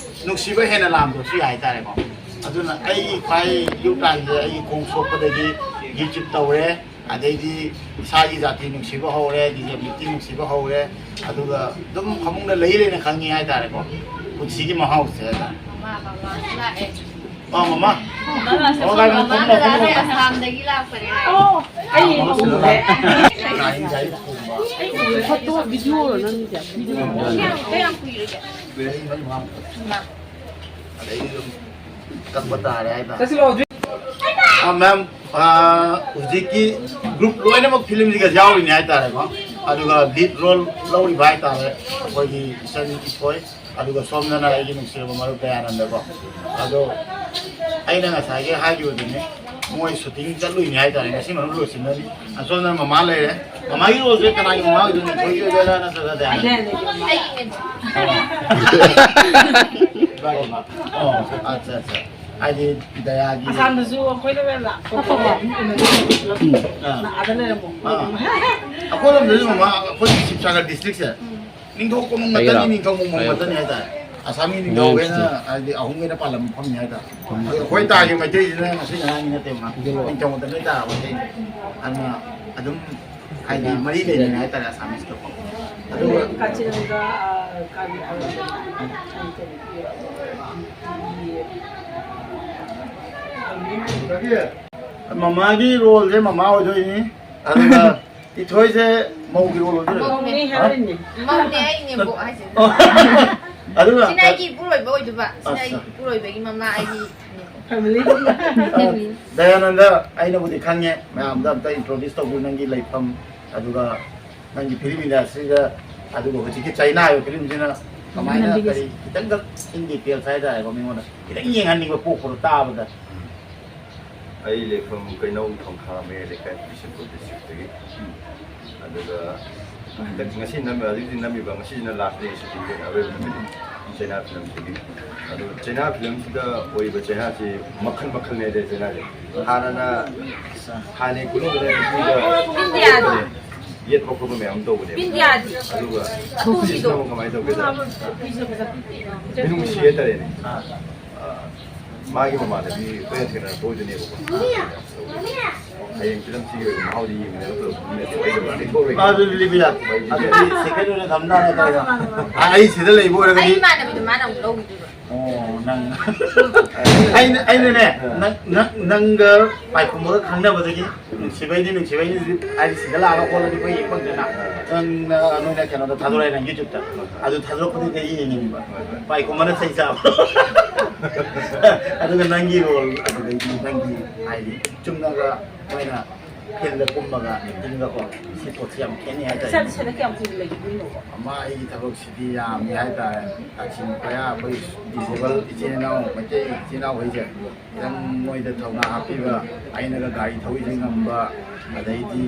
ꯅꯨꯡꯁꯤꯕ ꯍꯦꯟꯅ ꯂꯥꯝꯗꯕꯁꯨ ꯌꯥꯏ ꯍꯥꯏꯇꯥꯔꯦꯀꯣ꯫ ꯑꯗꯨꯅ ꯑꯩ ꯈ꯭ꯋꯥꯏ ꯌꯨꯝ ꯇꯥꯟꯁꯦ ꯑꯩꯒꯤ ꯈꯣꯡ ꯁꯣꯛꯄꯗꯒꯤ YouTube ꯇꯧꯔꯦ, ꯑꯗꯩꯗꯤ ꯏꯁꯥꯒꯤ ꯖꯥꯇꯤ ꯅꯨꯡꯁꯤꯕ ꯍꯧꯔꯦ, ꯗꯤꯖꯦꯕꯤꯂꯤꯇꯤ ꯅꯨꯡꯁꯤꯕ ꯍꯧꯔꯦ, ꯑꯗꯨꯒ ꯑꯗꯨꯝ ꯐꯃꯨꯡꯗ ꯂꯩ ꯂꯩꯅ ꯈꯪꯉꯤ ꯍꯥꯏꯇꯥꯔꯦꯀꯣ, ꯄꯨꯟꯁꯤꯒꯤ ꯃꯍꯥꯎꯁꯦ ꯍꯥꯏꯇꯥꯔꯦ꯫ ꯃꯃꯥ, ꯃꯃꯥ ꯂꯥꯛꯑꯦ꯫ ꯑꯥ, ꯃꯃꯥ꯫ ꯃꯃꯥ ꯂꯥꯛꯑꯦ꯫ ꯃꯃꯥ ꯂꯥꯛꯑꯦ꯫ ꯑꯁꯥꯝꯗꯒꯤ ꯂꯥꯛꯄꯅꯦ ꯍꯥꯏ꯫ ꯑꯣ, ꯑꯩ ꯎꯔꯦ꯫ ꯒꯥꯔꯤ, ꯒꯥꯔꯤ ꯊꯣꯡꯕ꯫ ꯑꯩ ꯎꯔꯦ꯫ ꯐꯣꯇꯣ, ꯚꯤꯗꯤꯑꯣꯔꯣ ꯅꯪꯒꯤꯁꯦ? ꯚꯤꯗꯤꯑꯣ꯫ ꯀꯌꯥꯝ, ꯀꯌꯥꯝ ꯀꯨꯏꯔꯒꯦ? ꯃꯔꯤ, ꯃꯔꯤ ꯃꯉꯥꯃꯨꯛ꯫ ꯃꯥ꯫ ꯑꯗꯩꯗꯤ ꯑꯗꯨꯝ ꯀꯛꯄ ꯇꯥꯔꯦ ꯍꯥꯏꯇꯥꯔꯦ꯫ ꯆꯠꯁꯤꯜꯂꯣ, ꯍꯧꯖꯤꯛ꯫ ꯑꯥ, ꯃꯦꯝ, ꯑꯥ, ꯍꯧꯖꯤꯛꯀꯤ ꯒ꯭ꯔꯨꯞ ꯂꯣꯏꯅꯃꯛ ꯐꯤꯂꯝꯁꯤꯒ ꯌꯥꯎꯔꯤꯅꯦ ꯍꯥꯏꯇꯥꯔꯦꯀꯣ꯫ ꯑꯗꯨꯒ ꯂꯤꯗ ꯔꯣꯜ ꯂꯧꯔꯤꯕ ꯍꯥꯏꯇꯥꯔꯦ ꯑꯩꯈꯣꯏꯒꯤ ꯏꯆꯟ ꯏꯊꯣꯏ꯫ ꯑꯗꯨꯒ ꯁꯣꯝꯗꯅ ꯑꯩꯒꯤ ꯅꯨꯡꯁꯤꯔꯕ ꯃꯔꯨꯞ ꯗꯌꯥꯅꯟꯗꯀꯣ꯫ ꯑꯗꯣ ꯑꯩꯅ ꯉꯁꯥꯏꯒꯤ ꯍꯥꯏꯈꯤꯕꯗꯨꯅꯤ, ꯃꯣꯏ ꯁꯨꯇꯤꯡ ꯆꯠꯂꯨꯏꯅꯦ ꯍꯥꯏꯇꯥꯔꯦ, ꯉꯁꯤ ꯃꯔꯨꯞ ꯂꯣꯏꯁꯤꯟꯅꯅꯤ꯫ ꯑꯁꯣꯝꯗꯅ ꯃꯃꯥ ꯂꯩꯔꯦ꯫ ꯃꯃꯥꯒꯤ ꯔꯣꯜꯁꯦ ꯀꯅꯥꯒꯤ ꯃꯃꯥ ꯑꯣꯏꯗꯣꯏꯅꯣ? ꯏꯊꯣꯏꯒꯤ ꯑꯣꯏꯗꯣꯏꯔꯥ ꯅꯠꯇ꯭ꯔꯒ ꯗꯌꯥꯅꯟ? ꯑꯩꯒꯤꯅꯦ꯫ ꯑꯣ꯫ ꯑꯣ, ꯑꯠꯆꯥ, ꯑꯠꯆꯥ꯫ ꯍꯥꯏꯗꯤ ꯗꯌꯥꯒꯤ ꯑꯁꯥꯝꯗꯁꯨ ꯑꯩꯈꯣꯏꯅ ꯂꯥꯛꯄ ꯑꯥ꯫ ꯑꯥꯗ ꯂꯩꯔꯝꯃꯣ꯫ ꯑꯥ꯫ ꯑꯩꯈꯣꯏꯔꯣꯝꯗꯁꯨ ꯃꯃꯥ, ꯑꯩꯈꯣꯏ ꯁꯤꯕꯁꯥꯒꯔ ꯗꯤꯁꯇ꯭ꯔꯤꯛꯁꯦ ꯅꯤꯡꯊꯧ ꯀꯣꯅꯨꯡ ꯀꯩꯒꯤꯔꯣ? ꯉꯥꯛꯇꯅꯤ, ꯅꯤꯡꯊꯧ ꯃꯣꯡꯃꯣꯟ ꯉꯥꯛꯇꯅꯤ ꯍꯥꯏꯇꯥꯔꯦ꯫ ꯑꯁꯥꯝꯒꯤ ꯅꯤꯡꯊꯧ ꯎꯝ, ꯍꯣꯏꯅ ꯍꯥꯏꯗꯤ ꯑꯍꯨꯝ ꯍꯣꯏꯅ ꯄꯥꯜꯂꯝꯕ ꯃꯐꯝꯅꯤ ꯍꯥꯏꯇꯥꯔꯦ꯫ ꯎꯝ꯫ ꯑꯗꯣ ꯑꯩꯈꯣꯏ ꯇꯥꯒꯤ ꯃꯩꯇꯩꯁꯤꯅ ꯉꯁꯤ ꯉꯔꯥꯡꯒꯤ ꯅꯠꯇꯦꯕ, ꯅꯤꯡꯊꯧ ꯃꯇꯝꯗꯒꯤ ꯇꯥꯔꯕ ꯃꯩꯇꯩꯅꯤ꯫ ꯑꯗꯨꯅ ꯑꯗꯨꯝ ꯍꯥꯏꯗꯤ ꯃꯔꯤ ꯂꯩꯅꯩ ꯍꯥꯏꯇꯥꯔꯦ ꯑꯁꯥꯃꯤꯁꯀ꯫ ꯑꯗꯨꯒ ꯀꯥꯆꯤꯟꯒ, ꯑ, ꯀꯔꯤ, ꯑ, ꯃꯃꯥꯒꯤ ꯔꯣꯜꯁꯦ ꯃꯃꯥ ꯑꯣꯏꯗꯣꯏꯅꯤ꯫ ꯑꯗꯨꯒ ꯏꯊꯣꯏꯁꯦ ꯃꯧꯒꯤ ꯔꯣꯜ ꯑꯣꯏꯗꯣꯏꯔꯣ? ꯃꯧꯅꯦ ꯍꯥꯏꯔꯤꯅꯦ꯫ ꯃꯧꯅꯦ ꯑꯩꯅꯦꯕꯣ ꯍꯥꯏꯁꯦ꯫ ꯑꯣ꯫ ꯑꯗꯨꯒ ꯁꯤꯅ ꯑꯩꯒꯤ ꯏꯄꯨꯔꯣꯏꯕ ꯑꯣꯏꯗꯣꯏꯕ꯫ ꯁꯤꯅ ꯑꯩꯒꯤ ꯑꯠꯆꯥ꯫ ꯏꯄꯨꯔꯣꯏꯕꯒꯤ ꯃꯃꯥ ꯑꯩꯒꯤ ꯐꯦꯃꯤꯂꯤ꯫ ꯐꯦꯃꯤꯂꯤ꯫ ꯗꯌꯥꯅꯟꯗ, ꯑꯩꯅꯕꯨꯗꯤ ꯈꯪꯉꯦ, ꯃꯌꯥꯝꯗ ꯑꯝꯇ introduce ꯇꯧꯕꯤꯌꯨ ꯅꯪꯒꯤ ꯂꯩꯐꯝ, ꯑꯗꯨꯒ ꯅꯪꯒꯤ film industry ꯗ, ꯑꯗꯨꯒ ꯍꯧꯖꯤꯛꯀꯤ ꯆꯩꯅꯥ ꯍꯥꯏꯕ film ꯁꯤꯅ ꯀꯃꯥꯏꯅ ꯅꯝꯕꯤꯒꯦ꯫ ꯀꯔꯤ ꯈꯤꯇꯪꯈꯛ in details ꯍꯥꯏꯇꯥꯔꯦꯀꯣ, ꯃꯤꯉꯣꯟꯗ ꯈꯤꯇꯪ ꯌꯦꯡꯍꯟꯅꯤꯡꯕ ꯄꯣꯛꯄꯗꯣ ꯇꯥꯕꯗ꯫ ꯑꯩ ꯂꯩꯐꯝ ꯀꯩꯅꯧ ꯊꯣꯡꯈꯥ ꯃꯌꯥꯏ ꯂꯩꯀꯥꯏ ꯕꯤꯁꯦꯝꯄꯨꯔ district ꯇꯒꯤ꯫ ꯑꯗꯨꯒ ꯍꯟꯗꯛ ꯉꯁꯤ ꯅꯝꯃꯤ, ꯍꯧꯖꯤꯛ ꯍꯧꯖꯤꯛ ꯅꯝꯃꯤꯕ ꯉꯁꯤꯁꯤꯅ last day shooting ꯒꯤ ꯑꯔꯣꯏꯕ ꯅꯨꯃꯤꯠꯅꯤ ꯆꯩꯅꯥ film ꯁꯤꯒꯤ꯫ ꯑꯗꯣ ꯆꯩꯅꯥ film ꯁꯤꯗ ꯑꯣꯏꯔꯤꯕ ꯆꯩꯅꯥꯁꯤ ꯃꯈꯜ ꯃꯈꯜꯅꯦ ꯍꯥꯏꯇꯥꯔꯦ ꯆꯩꯅꯥꯁꯦ꯫ ꯍꯥꯟꯅꯅ, ꯍꯥꯟꯅꯒꯤ ꯈꯨꯂꯣꯛꯁꯤꯅ ꯅꯨꯄꯤꯒ ꯏꯟꯗꯤꯌꯥꯗꯤ꯫ ꯌꯦꯠꯄ ꯈꯣꯠꯄ ꯃꯌꯥꯝ ꯑꯃ ꯇꯧꯕꯅꯦꯕ꯫ ꯏꯟꯗꯤꯌꯥꯗꯤ꯫ ꯑꯗꯨꯒ ꯑꯇꯣꯝꯕꯤꯗꯣ꯫ ꯁꯤꯁꯤꯅ ꯑꯃꯨꯛ ꯀꯃꯥꯏꯅ ꯇꯧꯒꯦꯗ? ꯃꯤꯅꯨꯡꯁꯤ ꯍꯥꯏꯇꯥꯔꯦꯅꯦ꯫ ꯑꯥ, ꯃꯥꯒꯤ ꯃꯃꯥꯟꯅꯕꯤ ꯑꯩꯈꯣꯏꯅ ꯊꯦꯡꯅꯔꯛꯄ ꯑꯣꯏꯗꯣꯏꯅꯦꯕꯀꯣ꯫ ꯍꯌꯦꯡ film ꯁꯤꯒꯤ ꯑꯣꯏꯕ ꯃꯍꯥꯎꯗꯤ ꯌꯦꯡꯃꯤꯟꯅꯕ ꯄꯨꯂꯞ ꯃꯤ ꯑꯇꯣꯞꯄ ꯑꯩ ꯂꯩꯊꯣꯛꯑꯔꯣꯏꯒꯦ꯫ ꯑꯗꯨ ꯂꯤꯕꯤꯌꯥ, ꯑꯗꯨꯗꯤ second ꯑꯣꯏꯅ ꯊꯝ ꯇꯥꯔꯦ ꯇꯧꯔꯒ꯫ ꯑꯥ, ꯑꯩ ꯁꯤꯗ ꯂꯩꯕ ꯑꯩ ꯑꯣꯏꯔꯒꯗꯤ ꯏꯃꯥꯟꯅꯕꯤꯗꯣ ꯃꯥꯅ ꯑꯃꯨꯛ ꯂꯧꯈꯤꯗꯣꯏꯕ꯫ ꯑꯣ, ꯅꯪ꯫ ꯑꯩꯅ, ꯑꯩꯅꯅꯦ, ꯅꯪ, ꯅꯪ, ꯅꯪꯒ ꯄꯥꯏꯈꯣꯝꯕꯒ ꯈꯪꯅꯕꯗꯒꯤ ꯅꯨꯡꯁꯤꯕꯩꯅꯤ, ꯅꯨꯡꯁꯤꯕꯩꯅꯤ, ꯍꯥꯏꯗꯤ ꯁꯤꯗ ꯂꯥꯛꯑꯒ ꯈꯣꯠꯂꯗꯤ ꯑꯩꯈꯣꯏ ꯌꯦꯡ ꯐꯪꯗꯦꯅ꯫ ꯅꯪꯅ ꯅꯣꯏꯅ ꯀꯩꯅꯣꯗ ꯊꯥꯗꯣꯔꯛꯑꯦ, ꯅꯪ YouTube ꯇ꯫ ꯑꯗꯨ ꯊꯥꯗꯣꯔꯛꯄꯗꯨꯗ ꯑꯩ ꯌꯦꯡꯅꯤꯡꯕ꯫ ꯄꯥꯏꯈꯣꯝꯕꯅ ꯆꯩ ꯆꯥꯕ꯫ ꯑꯗꯨꯒ ꯅꯪꯒꯤ role ꯑꯗꯨꯗꯩꯗꯤ ꯅꯪꯒꯤ ꯍꯥꯏꯗꯤ ꯆꯨꯝꯅꯒ ꯃꯣꯏꯅ field ꯗ ꯀꯨꯝꯃꯒ acting ꯒꯀꯣ, ꯁꯤ ꯄꯣꯠꯁꯤ ꯌꯥꯝ ꯈꯦꯠꯅꯩ ꯍꯥꯏꯇꯥꯔꯦ꯫ ꯏꯁꯥꯗ ꯁꯦꯟꯅ ꯀꯌꯥꯝ ꯀꯨꯏꯅ ꯂꯩꯈꯤꯗꯣꯏꯅꯣꯕ? ꯑꯃ ꯑꯩꯒꯤ ꯊꯕꯛꯁꯤꯗꯤ ꯌꯥꯝꯃꯤ ꯍꯥꯏꯇꯥꯔꯦ꯫ ꯀꯛꯆꯤꯡ ꯄꯌꯥ ꯑꯩꯈꯣꯏ disabled ꯏꯆꯤꯟ ꯏꯅꯥꯎ, ꯃꯩꯇꯩ ꯏꯆꯤꯟ ꯏꯅꯥꯎꯈꯩꯁꯦ ꯈꯤꯇꯪ ꯃꯣꯏꯗ ꯊꯧꯅꯥ ꯍꯥꯞꯄꯤꯕ, ꯑꯩꯅꯒ ꯒꯥꯔꯤ ꯊꯧꯔꯤꯁꯦ ꯉꯝꯕ, ꯑꯗꯩꯗꯤ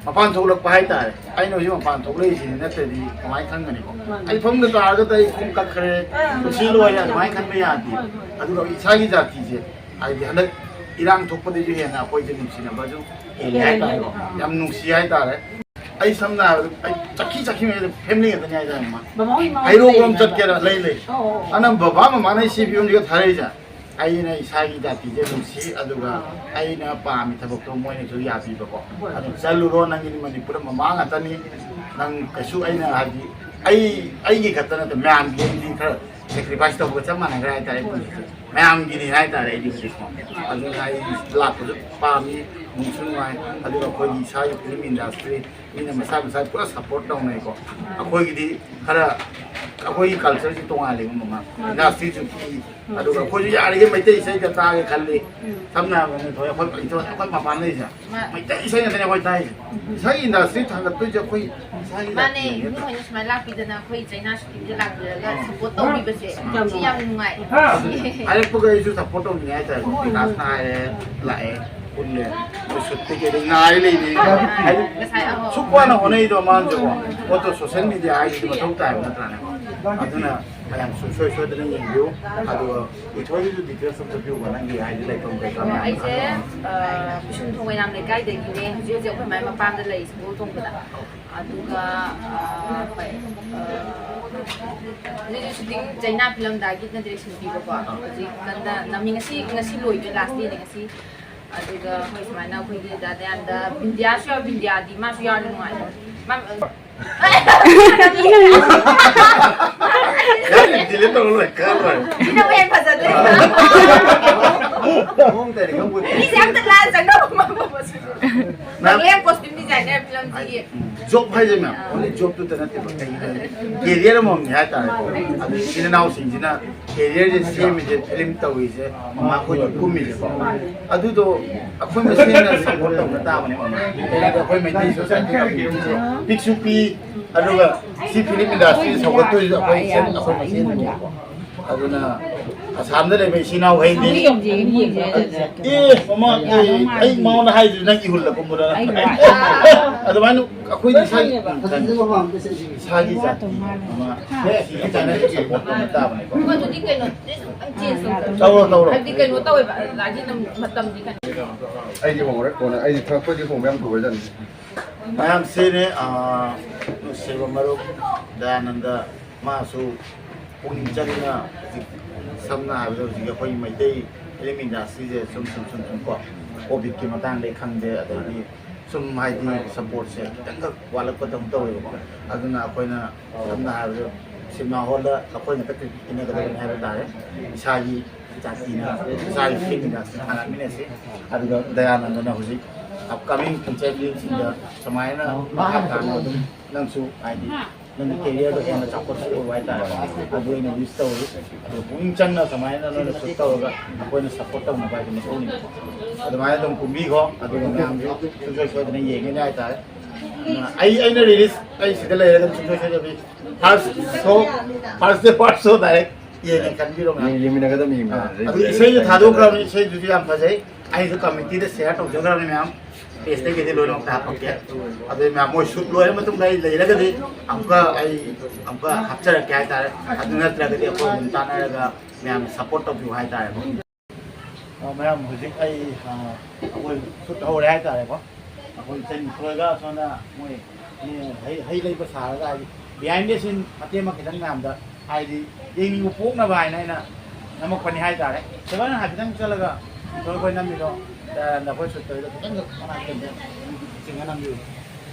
ꯃꯄꯥꯟ ꯊꯣꯛꯂꯛꯄ ꯍꯥꯏꯇꯥꯔꯦ꯫ ꯑꯩꯅ ꯍꯧꯖꯤꯛ ꯃꯄꯥꯟ ꯊꯣꯛꯂꯛꯏꯁꯤꯅꯤ, ꯅꯠꯇ꯭ꯔꯗꯤ ꯀꯃꯥꯏꯅ ꯈꯪꯒꯅꯤꯀꯣ? ꯑꯩ ꯐꯃꯨꯡꯗ ꯇꯥꯔꯒꯗ ꯑꯩ ꯈꯣꯡ ꯀꯛꯈ꯭ꯔꯦ, ꯄꯨꯟꯁꯤ ꯂꯣꯏꯔꯦ, ꯑꯗꯨꯃꯥꯏꯅ ꯈꯟꯕ ꯌꯥꯗꯦ꯫ ꯑꯗꯨꯒ ꯏꯁꯥꯒꯤ ꯖꯥꯇꯤꯁꯦ, ꯍꯥꯏꯗꯤ ꯍꯟꯗꯛ ꯏꯔꯥꯡ ꯊꯣꯛꯄꯗꯒꯤꯁꯨ ꯍꯦꯟꯅ ꯑꯩꯈꯣꯏꯁꯦ ꯅꯨꯡꯁꯤꯅꯕꯁꯨ ꯍꯦꯜꯂꯦ ꯍꯥꯏꯇꯥꯔꯦꯀꯣ꯫ ꯌꯥꯝ ꯅꯨꯡꯁꯤ ꯍꯥꯏꯇꯥꯔꯦ꯫ ꯑꯩ ꯁꯝꯅ ꯍꯥꯏꯔꯕꯗ ꯑꯩ ꯆꯈꯤ ꯆꯈꯤ ꯃꯌꯥꯝꯗ ꯐꯦꯃꯤꯂꯤ ꯉꯥꯛꯇꯅꯤ ꯍꯥꯏꯇꯥꯔꯦ꯫ ꯃꯥ ꯕꯕꯥ ꯍꯣꯏ ꯏꯃꯥ ꯍꯣꯏ ꯍꯩꯔꯣꯛ ꯂꯣꯝ ꯂꯩꯕ꯭ꯔꯥ? ꯆꯠꯀꯦꯔꯥ ꯂꯩ ꯂꯩ꯫ ꯑꯣ, ꯑꯣ, ꯑꯣ꯫ ꯑꯅꯝꯕ ꯕꯕꯥ ꯃꯃꯥꯅ ꯑꯩ ꯁꯤ ꯐꯤꯕꯝꯁꯤꯒ ꯊꯥꯔꯛꯏꯁꯦ꯫ ꯑꯩꯅ ꯏꯁꯥꯒꯤ ꯖꯥꯇꯤꯁꯦ ꯅꯨꯡꯁꯤ, ꯑꯗꯨꯒ ꯑꯩꯅ ꯄꯥꯝꯃꯤ ꯊꯕꯛꯇꯣ ꯃꯣꯏꯅꯁꯨ ꯌꯥꯕꯤꯕꯀꯣ꯫ ꯍꯣꯏ꯫ ꯑꯗꯨ ꯆꯠꯂꯨꯔꯣ, ꯅꯪꯒꯤꯗꯤ ꯃꯅꯤꯄꯨꯔꯗ ꯃꯃꯥ ꯉꯥꯛꯇꯅꯤ꯫ ꯅꯪ ꯀꯩꯁꯨ, ꯑꯩꯅ ꯍꯥꯏꯗꯤ ꯑꯩ, ꯑꯩꯒꯤ ꯈꯛꯇ ꯅꯠꯇꯦ, ꯃꯌꯥꯝꯒꯤ ꯑꯩꯗꯤ ꯈꯔ ꯁꯦꯀ꯭ꯔꯤꯐꯥꯏꯁ ꯇꯧꯕꯒ ꯆꯞ ꯃꯥꯟꯅꯈ꯭ꯔꯦ ꯍꯥꯏꯇꯥꯔꯦ꯫ ꯑꯩ ꯄꯨꯟꯁꯤꯁꯦ ꯃꯌꯥꯝꯒꯤꯅꯤ ꯍꯥꯏꯇꯥꯔꯦ꯫ ꯑꯩꯗꯤ ꯍꯧꯖꯤꯛꯀꯣ, ꯑꯗꯨꯅ ꯑꯩ ꯂꯥꯛꯄꯁꯨ ꯄꯥꯝꯃꯤ, ꯅꯨꯡꯁꯨ ꯅꯨꯡꯉꯥꯏ꯫ ꯑꯗꯨꯒ ꯑꯩꯈꯣꯏꯒꯤ ꯏꯁꯥꯒꯤ ꯐꯤꯂꯝ ꯏꯟꯗꯁꯇ꯭ꯔꯤ, ꯃꯤꯅ ꯃꯁꯥ ꯃꯁꯥ ꯄꯨꯔꯥ ꯁꯞꯄꯣꯔꯠ ꯇꯧꯅꯩꯀꯣ꯫ ꯑꯩꯈꯣꯏꯒꯤꯗꯤ ꯈꯔ, ꯑꯩꯈꯣꯏꯒꯤ ꯀꯜꯆꯔꯁꯤ ꯇꯣꯉꯥꯜꯂꯦꯕ ꯃꯃꯥ꯫ ꯏꯟꯗꯁꯇ꯭ꯔꯤꯁꯨ ꯄꯤꯛꯏ꯫ ꯑꯗꯨꯒ ꯑꯩꯈꯣꯏꯁꯨ ꯌꯥꯔꯤꯈꯩ ꯃꯩꯇꯩ ꯏꯁꯩꯗ ꯇꯥꯒꯦ ꯈꯜꯂꯤ꯫ ꯁꯝꯅ ꯍꯥꯏꯔꯕꯗ ꯊꯣꯏ ꯑꯩꯈꯣꯏ, ꯑꯩꯈꯣꯏ ꯃꯄꯥꯟ ꯂꯩꯁꯦ, ꯃꯩꯇꯩ ꯏꯁꯩ ꯉꯥꯛꯇꯅꯦ ꯑꯩꯈꯣꯏ ꯇꯥꯏꯁꯦ꯫ ꯏꯁꯩ ꯏꯟꯗꯁꯇ꯭ꯔꯤ ꯊꯥꯡꯒꯠꯇꯣꯏꯁꯦ ꯑꯩꯈꯣꯏ ꯏꯁꯥꯒꯤ ꯃꯥꯅꯦ, ꯖꯥꯇꯤꯅꯦ꯫ ꯃꯤ ꯍꯣꯏꯅ ꯁꯨꯃꯥꯏꯅ ꯂꯥꯛꯄꯤꯗꯅ ꯑꯩꯈꯣꯏ ꯆꯩꯅꯥ ꯁꯨꯇꯤꯡꯗ ꯂꯥꯛꯄꯤꯔꯒ ꯁꯞꯄꯣꯔꯠ ꯇꯧꯕꯤꯕꯁꯦ, ꯁꯤ ꯌꯥꯝ ꯅꯨꯡꯉꯥꯏ꯫ ꯍꯥꯏꯔꯛꯄꯒ ꯑꯩꯁꯨ ꯁꯞꯄꯣꯔꯠ ꯇꯧꯅꯤꯡꯉꯦ ꯍꯥꯏꯇꯥꯔꯦ꯫ ꯕꯤꯀꯥꯁꯅ ꯍꯥꯏꯔꯦ, ꯂꯥꯛꯑꯦ, ꯄꯨꯜꯂꯦ꯫ ꯑꯩꯈꯣꯏ ꯁꯨꯠꯇꯒꯤ ꯑꯗꯨꯝ ꯉꯥꯏꯔ ꯂꯩꯅꯤ꯫ ꯍꯥꯏꯗꯤ ꯉꯁꯥꯏ, ꯑꯍꯣ꯫ ꯁꯨꯛ ꯋꯥꯅ ꯍꯣꯠꯅꯩꯗꯣ ꯃꯥꯅꯁꯨꯀꯣ꯫ ꯄꯣꯠꯇꯣ ꯁꯣꯁꯦꯜ ꯃꯤꯗꯤꯌꯥ ꯍꯥꯏꯁꯤꯗꯤ ꯃꯊꯧ ꯇꯥꯏꯕ ꯅꯠꯇ꯭ꯔꯥꯅꯦ? ꯑꯗꯨꯅ ꯃꯌꯥꯝ ꯁꯨꯡꯁꯣꯏ ꯁꯣꯏꯗꯅ ꯌꯦꯡꯕꯤꯌꯨ꯫ ꯑꯗꯨꯒ ꯏꯊꯣꯏꯒꯤꯁꯨ ꯗꯤꯇꯦꯜꯁ ꯑꯝꯇ ꯄꯤꯌꯨꯕ, ꯅꯪꯒꯤ ꯍꯥꯏꯗꯤ ꯂꯩꯐꯝ ꯀꯩꯀꯥ ꯃꯌꯥꯝ ꯑꯩꯁꯦ, ꯈꯪꯅꯕ꯫ ꯑ, ꯄꯤꯁꯨꯝ ꯊꯣꯡ ꯑꯣꯏꯅꯥꯝ ꯂꯩꯀꯥꯏꯗꯒꯤꯅꯦ꯫ ꯍꯧꯖꯤꯛ ꯍꯧꯖꯤꯛ ꯑꯩꯈꯣꯏ ꯃꯥꯏ ꯃꯄꯥꯝꯗ ꯂꯩ, ꯁꯒꯣꯜ ꯊꯣꯡꯕꯗ꯫ ꯑꯗꯨꯒ, ꯑ, ꯍꯣꯏ, ꯑ, ꯍꯧꯖꯤꯛ ꯍꯧꯖꯤꯛ ꯁꯨꯇꯤꯡ ꯆꯩꯅꯥ ꯐꯤꯂꯝꯗꯒꯤ ꯅꯠꯇ꯭ꯔꯦ ꯁꯤꯟꯕꯤꯕꯀꯣ꯫ ꯍꯧꯖꯤꯛ ꯀꯟꯅ ꯅꯝꯃꯤ, ꯉꯁꯤ, ꯉꯁꯤ ꯂꯣꯏꯗꯣꯏ, ꯂꯥꯁ ꯗꯦꯅꯦ ꯉꯁꯤ꯫ ꯑꯗꯨꯒ ꯍꯣꯏ, ꯁꯨꯃꯥꯏꯅ ꯑꯩꯈꯣꯏꯒꯤ ꯗꯥꯗꯥ ꯌꯥꯝꯗ ꯕꯤꯟꯗꯤꯌꯥꯁꯨ ꯌꯥꯎ-, ꯕꯤꯟꯗꯤꯌꯥꯗꯤ ꯃꯥꯁꯨ ꯌꯥꯎꯔꯗꯤ ꯅꯨꯡꯉꯥꯏꯅꯤ꯫ ꯃꯥ-, ꯌꯥꯔꯦ, ꯗꯤꯂꯤꯠ ꯇꯧꯔ ꯂꯣꯏꯔꯦ, ꯀꯛꯑ ꯂꯣꯏꯔꯦ꯫ ꯁꯤꯅꯕꯨ ꯍꯦꯟꯅ ꯐꯖꯗꯣꯏꯅꯦ꯫ ꯃꯑꯣꯡ ꯇꯥꯔꯦ, ꯈꯪꯄꯣꯠꯇꯦ꯫ ꯃꯤꯁꯦ ꯑꯝꯇ ꯂꯥꯟ ꯆꯪꯅꯕ ꯃꯥꯟꯕ ꯃꯆꯨꯁꯦ꯫ ꯅꯪ ꯅꯪ ꯍꯦꯛ ꯀꯣꯁꯇ꯭ꯌꯨꯝ ꯗꯤꯖꯥꯏꯅꯔ ꯐꯤꯂꯝꯁꯤꯒꯤ꯫ ꯖꯣꯕ ꯍꯥꯏꯁꯦ ꯃꯌꯥꯝ, ꯑꯣꯟꯂꯤ ꯖꯣꯕꯇꯨꯗ ꯅꯠꯇꯦꯕ, ꯀꯩꯒꯤꯅꯣ ꯍꯥꯏꯗꯤ ꯀꯦꯔꯤꯌꯔ ꯑꯃꯃꯝꯅꯤ ꯍꯥꯏꯇꯥꯔꯦꯀꯣ꯫ ꯑꯗꯨ ꯏꯆꯤꯟ ꯏꯅꯥꯎꯁꯤꯡꯁꯤꯅ ꯀꯦꯔꯤꯌꯔꯁꯦ ꯁꯦꯝꯃꯤꯁꯦ, ꯐꯤꯂꯝ ꯇꯧꯔꯤꯁꯦ, ꯃꯃꯥ ꯑꯩꯈꯣꯏꯅ ꯀꯨꯝꯃꯤꯁꯦꯀꯣ꯫ ꯑꯗꯨꯗꯣ ꯑꯩꯈꯣꯏ ꯃꯁꯦꯟꯅ ꯁꯞꯄꯣꯔꯠ ꯇꯧꯅ ꯇꯥꯕꯅꯦ, ꯃꯃꯥ꯫ ꯀꯩꯅꯣꯗ ꯑꯩꯈꯣꯏ ꯃꯩꯇꯩ ꯁꯣꯁꯥꯏꯇꯤ ꯀꯝꯃ꯭ꯌꯨꯅꯤꯇꯤꯁꯦ ꯄꯤꯛꯁꯨ ꯄꯤ, ꯑꯗꯨꯒ ꯁꯤ ꯐꯤꯂꯝ ꯏꯟꯗꯁꯇ꯭ꯔꯤ ꯁꯧꯒꯠꯇꯣꯏꯁꯤꯁꯨ ꯑꯩꯈꯣꯏ ꯏꯆꯟ, ꯑꯩꯈꯣꯏ ꯃꯁꯦꯟꯅꯦꯕꯀꯣ꯫ ꯑꯗꯨꯅ ꯑꯁꯥꯝꯗ ꯂꯩꯕ ꯏꯆꯤꯟ ꯏꯅꯥꯎꯈꯩꯗꯤ꯫ ꯑꯦ, ꯃꯃꯥ, ꯑꯩ, ꯑꯩ ꯃꯉꯣꯟꯗ ꯍꯥꯏꯗ꯭ꯔꯤ, ꯅꯪ ꯏꯍꯨꯜꯂ ꯀꯨꯝꯕꯗ꯫ ꯑꯗꯨꯃꯥꯏꯅ ꯑꯩꯈꯣꯏꯗꯤ ꯏꯁꯥꯒꯤ ꯏꯁꯥꯒꯤ ꯖꯥꯇꯤ ꯑꯃ ꯁꯤꯒꯤ ꯆꯥꯅꯕ ꯁꯞꯄꯣꯔꯠ ꯇꯧꯅ ꯇꯥꯕꯅꯤꯀꯣ꯫ ꯑꯗꯨꯗꯤ ꯀꯩꯅꯣ, ꯇꯧꯔꯣ, ꯇꯧꯔꯣ꯫ ꯍꯥꯏꯗꯤ ꯀꯩꯅꯣ ꯇꯧꯋꯦꯕ, ꯂꯥꯏꯒꯤ ꯃꯇꯝꯗꯤ ꯀꯩꯅꯣ꯫ ꯑꯩꯗꯤ ꯍꯣꯡꯉꯔꯣꯏ, ꯀꯣꯟꯅ ꯑꯩꯗꯤ ꯊꯛꯄꯗꯤ ꯍꯣꯡꯕ ꯌꯥꯝ ꯊꯨꯒ꯭ꯔꯖꯥꯠꯅꯤ꯫ ꯃꯌꯥꯝꯁꯤꯅꯦ, ꯑꯥ, ꯅꯨꯡꯁꯤꯕ ꯃꯔꯨꯞ ꯗꯌꯥꯅꯟꯗ, ꯃꯥꯁꯨ ꯄꯨꯛꯅꯤꯡ ꯆꯪꯅ ꯍꯧꯖꯤꯛ ꯁꯝꯅ ꯍꯥꯏꯔꯕꯗ ꯍꯧꯖꯤꯛ ꯑꯩꯈꯣꯏ ꯃꯩꯇꯩ ꯐꯤꯂꯝ ꯏꯟꯗꯁꯇ꯭ꯔꯤꯁꯦ ꯁꯨꯝ, ꯁꯨꯝ, ꯁꯨꯝ, ꯁꯨꯝ ꯀꯣ ꯀꯣꯚꯤꯗꯀꯤ ꯃꯇꯥꯡꯗꯒꯤ ꯈꯪꯗꯦ, ꯑꯗꯩꯗꯤ ꯁꯨꯝ ꯍꯥꯏꯗꯤ ꯁꯞꯄꯣꯔꯠꯁꯦ ꯈꯤꯇꯪꯈꯛ ꯋꯥꯠꯂꯛꯄꯗꯧꯅ ꯇꯧꯋꯦꯕꯀꯣ꯫ ꯑꯗꯨꯅ ꯑꯩꯈꯣꯏꯅ ꯁꯝꯅ ꯍꯥꯏꯔꯕꯗ ꯁꯤꯅꯦꯃꯥ ꯍꯣꯜꯗ ꯑꯩꯈꯣꯏꯅ ꯈꯛꯇ ꯄꯤꯅꯒꯗꯕꯅꯤ ꯍꯥꯏꯕ ꯇꯥꯔꯦ꯫ ꯏꯁꯥꯒꯤ ꯖꯥꯇꯤꯅ ꯏꯁꯥꯒꯤ ꯐꯤꯂꯝ ꯏꯟꯗꯁꯇ꯭ꯔꯤ ꯊꯥꯡꯒꯠꯃꯤꯟꯅꯁꯤ꯫ ꯑꯗꯨꯒ ꯗꯌꯥꯅꯟꯗꯅ ꯍꯧꯖꯤꯛ ꯑꯞꯀꯃꯤꯡ ꯐ꯭ꯌꯨꯆꯔ ꯐꯤꯂꯝꯁꯤꯡꯗ ꯁꯨꯃꯥꯏꯅ ꯃꯈꯥ ꯇꯥꯅ ꯑꯗꯨꯝ ꯅꯪꯁꯨ ꯍꯥꯏꯗꯤ ꯅꯪꯒꯤ ꯀꯦꯔꯤꯌꯔꯗꯣ ꯍꯦꯟꯅ ꯆꯥꯎꯈꯠꯄ ꯑꯣꯏꯕ ꯍꯥꯏꯇꯥꯔꯦ꯫ ꯑꯗꯨ ꯑꯩꯅ ꯋꯤꯁ ꯇꯧꯔꯤ꯫ ꯑꯗꯨ ꯄꯨꯛꯅꯤꯡ ꯆꯪꯅ ꯁꯨꯃꯥꯏꯅ ꯅꯣꯏꯅ ꯁꯨꯠ ꯇꯧꯔꯒ ꯑꯩꯈꯣꯏꯅ ꯁꯞꯄꯣꯔꯠ ꯇꯧꯅꯕ ꯍꯥꯏꯗꯤ ꯃꯊꯧꯅꯤ꯫ ꯑꯗꯨꯃꯥꯏꯅ ꯑꯗꯨꯝ ꯀꯨꯝꯕꯤꯈꯣ꯫ ꯑꯗꯨꯒ ꯃꯌꯥꯝꯁꯨ ꯁꯨꯡꯁꯣꯏ ꯁꯣꯏꯗꯅ ꯌꯦꯡꯒꯅꯤ ꯍꯥꯏꯇꯥꯔꯦ꯫ ꯑꯗꯨꯅ ꯑꯩ, ꯑꯩꯅ ꯔꯤꯂꯤꯁ, ꯑꯩ ꯁꯤꯗ ꯂꯩꯔꯒ ꯑꯗꯨꯝ ꯁꯨꯡꯁꯣꯏ ꯁꯣꯏꯗꯕꯤ ꯐꯥꯔꯁ ꯁꯣ, ꯐꯥꯔꯁ ꯗꯦ ꯐꯥꯔꯁ ꯁꯣ ꯗꯥꯏꯔꯦꯛ ꯌꯦꯡꯉꯦ ꯈꯟꯕꯤꯔꯣ ꯃꯌꯥꯝ꯫ ꯌꯦꯡ-, ꯌꯦꯡꯃꯤꯟꯅꯒꯗꯕꯅꯤ, ꯌꯦꯡꯃꯤꯟꯅꯒꯗꯕꯅꯤ꯫ ꯑꯗꯨ ꯏꯁꯩꯁꯨ ꯊꯥꯗꯣꯛꯈ꯭ꯔꯕꯅꯤ, ꯏꯁꯩꯗꯨꯁꯨ ꯌꯥꯝ ꯐꯖꯩ꯫ ꯑꯩꯁꯨ ꯀꯃꯤꯇꯤꯗ ꯁꯤꯌꯔ ꯇꯧꯖꯈ꯭ꯔꯕꯅꯤ ꯃꯌꯥꯝ꯫ ꯄꯦꯖꯇꯒꯤꯗꯤ ꯂꯣꯏꯅꯃꯛꯇ ꯍꯥꯞꯄꯛꯀꯦ꯫ ꯑꯗꯨ ꯃꯌꯥꯝ ꯃꯣꯏ ꯁꯨꯠ ꯂꯣꯏꯔ ꯃꯇꯨꯡꯗ ꯑꯩ ꯂꯩꯔꯒꯗꯤ ꯑꯃꯨꯛꯀ ꯑꯩ ꯑꯃꯨꯛꯀ ꯍꯥꯞꯆꯔꯛꯀꯦ ꯍꯥꯏꯇꯥꯔꯦ꯫ ꯑꯗꯨ ꯅꯠꯇ꯭ꯔꯒꯗꯤ ꯑꯩꯈꯣꯏ ꯑꯗꯨꯝ ꯇꯥꯟꯅꯔꯒ ꯃꯌꯥꯝꯅ ꯁꯞꯄꯣꯔꯠ ꯇꯧꯕꯤꯌꯨ ꯍꯥꯏꯇꯥꯔꯦꯀꯣ꯫ ꯑ, ꯃꯌꯥꯝ ꯍꯧꯖꯤꯛ ꯑꯩ, ꯑ, ꯑꯩꯈꯣꯏ ꯁꯨꯠ ꯍꯧꯔꯦ ꯍꯥꯏꯇꯥꯔꯦꯀꯣ꯫ ꯑꯩꯈꯣꯏ ꯏꯆꯟ ꯈꯣꯏꯒ ꯁꯣꯝꯗ ꯃꯣꯏ, ꯃꯣꯏ ꯍꯩ, ꯍꯩ ꯂꯩꯕ ꯁꯥꯔꯒ ꯍꯥꯏꯗꯤ behind the scene ꯃꯇꯦꯛ ꯑꯃ ꯈꯤꯇꯪ ꯃꯌꯥꯝꯗ ꯍꯥꯏꯗꯤ ꯌꯦꯡꯅꯤꯡꯕ ꯄꯣꯛꯅꯕ ꯍꯥꯏꯅ ꯑꯩꯅ ꯅꯝꯃꯛꯄꯅꯤ ꯍꯥꯏꯇꯥꯔꯦ꯫ ꯁꯦꯕꯟ ꯍꯥꯏꯐꯦꯠꯇꯪ ꯆꯠꯂꯒ ꯑꯩꯈꯣꯏ ꯅꯝꯃꯤꯗꯣ, ꯑ, ꯅꯈꯣꯏ ꯁꯨꯠ ꯇꯧꯔꯤꯗꯣ ꯈꯤꯇꯪ ꯀꯃꯥꯏꯅ ꯇꯧꯒꯦ? ꯆꯤꯡꯉ ꯅꯝꯕꯤꯌꯨ꯫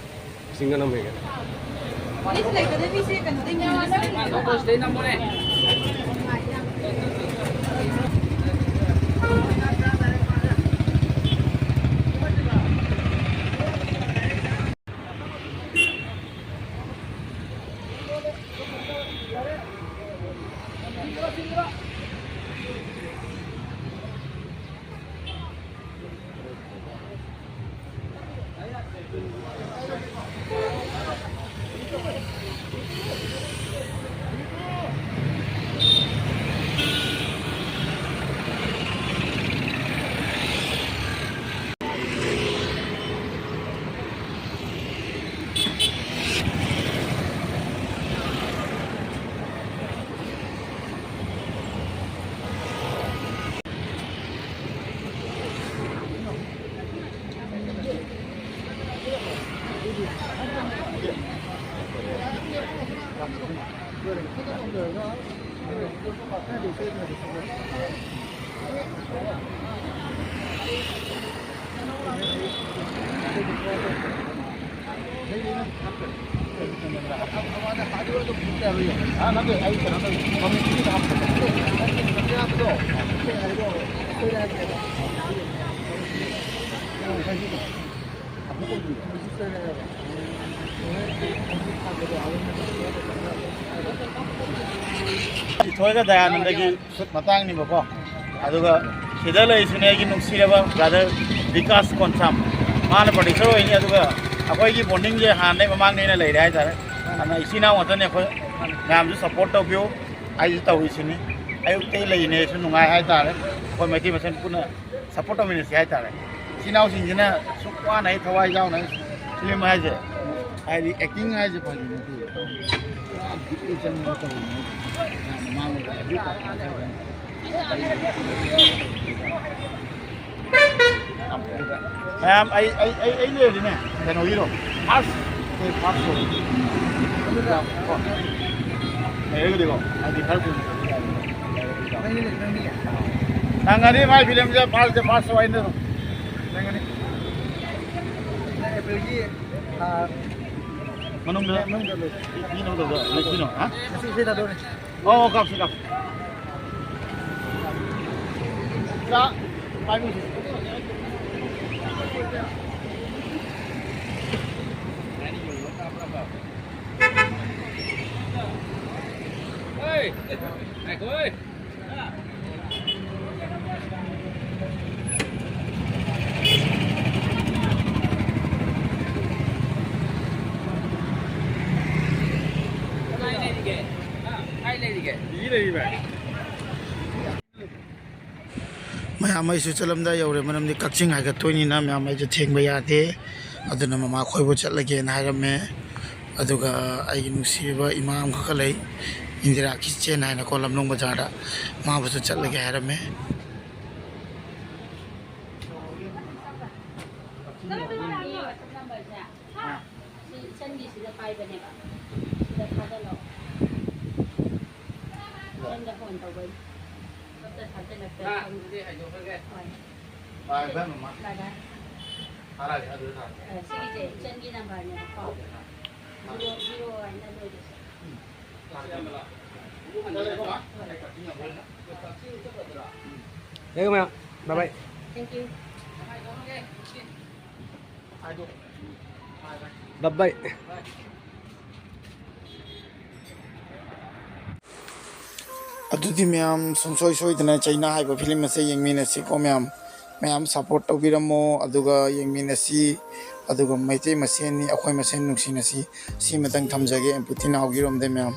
ꯆꯤꯡꯉ ꯅꯝꯃꯦ ꯀꯩꯅꯣ꯫ ꯏꯊꯣꯏꯒ ꯗꯌꯥꯅꯟꯗꯒꯤ ꯁꯨꯠ ꯃꯇꯥꯡꯅꯦꯕꯀꯣ꯫ ꯑꯗꯨꯒ ꯁꯤꯗ ꯂꯩꯔꯤꯁꯤꯅꯦ ꯑꯩꯒꯤ ꯅꯨꯡꯁꯤꯔꯕ ꯕ꯭ꯔꯗꯔ ꯕꯤꯀꯥꯁ ꯀꯣꯟꯁꯥꯝ꯫ ꯃꯥꯅ ꯄ꯭ꯔꯣꯗ꯭ꯌꯨꯁꯔ ꯑꯣꯏꯅꯤ꯫ ꯑꯗꯨꯒ ꯑꯩꯈꯣꯏꯒꯤ ꯕꯣꯟꯗꯤꯡꯁꯦ ꯍꯥꯟꯅꯗꯩ ꯃꯃꯥꯡꯗꯩꯅ ꯂꯩꯔꯦ ꯍꯥꯏꯇꯥꯔꯦ꯫ ꯑꯗꯨꯅ ꯏꯆꯤꯟ ꯏꯅꯥꯎ ꯉꯥꯛꯇꯅꯦ ꯑꯩꯈꯣꯏ꯫ ꯃꯌꯥꯝꯁꯨ ꯁꯞꯄꯣꯔꯠ ꯇꯧꯕꯤꯌꯨ꯫ ꯑꯩꯁꯨ ꯇꯧꯔꯤꯁꯤꯅꯤ꯫ ꯑꯌꯨꯛꯇꯩ ꯂꯩꯅꯦꯁꯨ ꯅꯨꯡꯉꯥꯏ ꯍꯥꯏꯇꯥꯔꯦ꯫ ꯑꯩꯈꯣꯏ ꯃꯩꯇꯩ ꯃꯁꯦꯟ ꯄꯨꯟꯅ ꯁꯞꯄꯣꯔꯠ ꯇꯧꯃꯤꯟꯅꯁꯤ ꯍꯥꯏꯇꯥꯔꯦ꯫ ꯏꯆꯤꯟ ꯏꯅꯥꯎꯁꯤꯡꯁꯤꯅ ꯁꯨꯛ ꯋꯥꯅ ꯍꯦꯛ ꯊꯋꯥꯏ ꯌꯥꯎꯅ ꯐꯤꯂꯝ ꯍꯥꯏꯁꯦ, ꯍꯥꯏꯗꯤ ꯑꯦꯛꯇꯤꯡ ꯍꯥꯏꯁꯦ ꯐꯥꯒꯤ ꯅꯠꯇꯦ꯫ ꯄꯨꯔꯥ ꯕꯤꯠꯇ ꯆꯪꯉꯒ ꯇꯧꯔꯤꯅꯦ꯫ ꯃꯃꯥꯡꯗ ꯑꯗꯨ ꯃꯌꯥꯝ ꯑꯩ ꯑꯩ ꯑꯩ ꯑꯩ ꯂꯩꯔꯗꯤꯅꯦ, ꯀꯩꯅꯣꯒꯤꯗꯣ, ꯐꯥꯔꯁ ꯑꯩꯈꯣꯏ ꯐꯥꯔꯁ ꯁꯣ ꯂꯩꯔꯒꯗꯤꯀꯣ, ꯍꯥꯏꯗꯤ ꯈꯔ ꯀꯨꯏꯅ ꯅꯪꯒꯅꯤ ꯃꯥꯏ ꯐꯤꯂꯝꯁꯦ ꯐꯥꯔꯁ ꯗꯦ ꯐꯥꯔꯁ ꯁꯣ ꯍꯥꯏꯅ ꯑꯗꯨꯝ ꯅꯪꯒꯅꯤ꯫ ꯑꯦꯄ꯭ꯔꯤꯜꯒꯤ ꯊꯥ ꯃꯅꯨꯡꯗ ꯃꯅꯨꯡꯗ ꯂꯣꯏ꯫ ꯃꯤ ꯅꯪꯗꯧꯗ ꯂꯣꯏꯁꯤꯅꯣ ꯍꯥ? ꯉꯁꯤ ꯏꯁꯩ ꯊꯥꯗꯣꯛꯑꯅꯤ꯫ ꯑꯣ, ꯀꯥꯞꯁꯤ, ꯀꯥꯞꯁꯤ꯫ ꯆꯥ, ꯄꯥꯏꯃꯤꯁꯤ꯫ ꯍꯣꯏ, ꯉꯥꯏꯈꯣ, ꯍꯣꯏ꯫ ꯀꯥꯏ ꯂꯩꯔꯤꯒꯦ? ꯍꯥ? ꯀꯥꯏ ꯂꯩꯔꯤꯒꯦ? ꯃꯌꯥꯝ ꯑꯩꯁꯨ ꯆꯠꯂꯝꯗꯥꯏ ꯌꯧꯔꯦ, ꯃꯔꯝꯗꯤ ꯀꯛꯆꯤꯡ ꯍꯥꯏꯒꯠꯇꯣꯏꯅꯤꯅ ꯃꯌꯥꯝ ꯑꯩꯁꯨ ꯊꯦꯡꯕ ꯌꯥꯗꯦ꯫ ꯑꯗꯨꯅ ꯃꯃꯥ ꯈꯣꯏꯕꯨ ꯆꯠꯂꯒꯦꯅ ꯍꯥꯏꯔꯝꯃꯦ꯫ ꯑꯗꯨꯒ ꯑꯩꯒꯤ ꯅꯨꯡꯁꯤꯔꯕ ꯏꯃꯥ ꯑꯃꯈꯛꯀ ꯂꯩ, ꯏꯟꯗꯤꯔꯥ ꯀꯤꯆꯦꯟ ꯍꯥꯏꯅꯀꯣ, ꯂꯝꯂꯣꯡ ꯕꯖꯥꯔꯗ, ꯃꯥꯕꯨꯁꯨ ꯆꯠꯂꯒꯦ ꯍꯥꯏꯔꯝꯃꯦ꯫ ꯁꯤ ꯏꯆꯟꯒꯤꯁꯤꯗ ꯄꯥꯏꯕꯅꯦꯕ꯫ ꯁꯤꯗ ꯊꯥꯖꯜꯂꯣ꯫ ꯐꯣꯟ ꯇꯧꯕꯩ꯫ ꯗꯣꯛꯇꯔ ꯊꯥꯖꯤꯜꯂꯛꯇ꯭ꯔꯦ꯫ ꯃꯥ, ꯑꯗꯨꯗꯤ ꯍꯥꯏꯗꯣꯛꯈ꯭ꯔꯒꯦ꯫ ꯍꯣꯏ꯫ ꯕꯥꯏ, ꯕꯥꯏ, ꯃꯃꯥ꯫ ꯕꯥꯏ, ꯕꯥꯏ꯫ ꯊꯥꯔꯛꯑꯒꯦ, ꯑꯗꯨꯗꯤ ꯊꯥꯔꯛꯑꯒꯦ꯫ ꯑ, ꯁꯤꯒꯤꯁꯦ ꯏꯆꯟꯒꯤ ꯅꯝꯕꯔꯅꯦꯕꯀꯣ꯫ ꯎꯝ꯫ ꯖꯤꯔꯣ, ꯖꯤꯔꯣ ꯍꯥꯏꯅ ꯂꯣꯏꯕꯁꯦ꯫ ꯊꯥꯔꯛꯑꯒꯦ꯫ ꯍꯣꯏ꯫ ꯌꯦꯡꯉꯨ ꯃꯌꯥꯝ꯫ ꯕꯥꯏ ꯕꯥꯏ꯫ Thank you꯫ ꯕꯥꯏ ꯕꯥꯏ꯫ ꯑꯗꯨꯗꯤ ꯃꯌꯥꯝ ꯁꯨꯡꯁꯣꯏ ꯁꯣꯏꯗꯅ ꯆꯩꯅꯥ ꯍꯥꯏꯕ ꯐꯤꯂꯝ ꯑꯁꯦ ꯌꯦꯡꯃꯤꯟꯅꯁꯤꯀꯣ ꯃꯌꯥꯝ꯫ ꯃꯌꯥꯝ support ꯇꯧꯕꯤꯔꯝꯃꯣ, ꯑꯗꯨꯒ ꯌꯦꯡꯃꯤꯟꯅꯁꯤ꯫ ꯑꯗꯨꯒ ꯃꯩꯇꯩ ꯃꯁꯦꯟꯅꯤ, ꯑꯩꯈꯣꯏ ꯃꯁꯦꯟ ꯅꯨꯡꯁꯤꯅꯁꯤ꯫ ꯁꯤꯃꯇꯪ ꯊꯝꯖꯒꯦ ꯑꯦꯝꯄꯨꯇꯤ ꯅꯥꯎꯒꯤꯔꯣꯝꯗꯩ ꯃꯌꯥꯝ꯫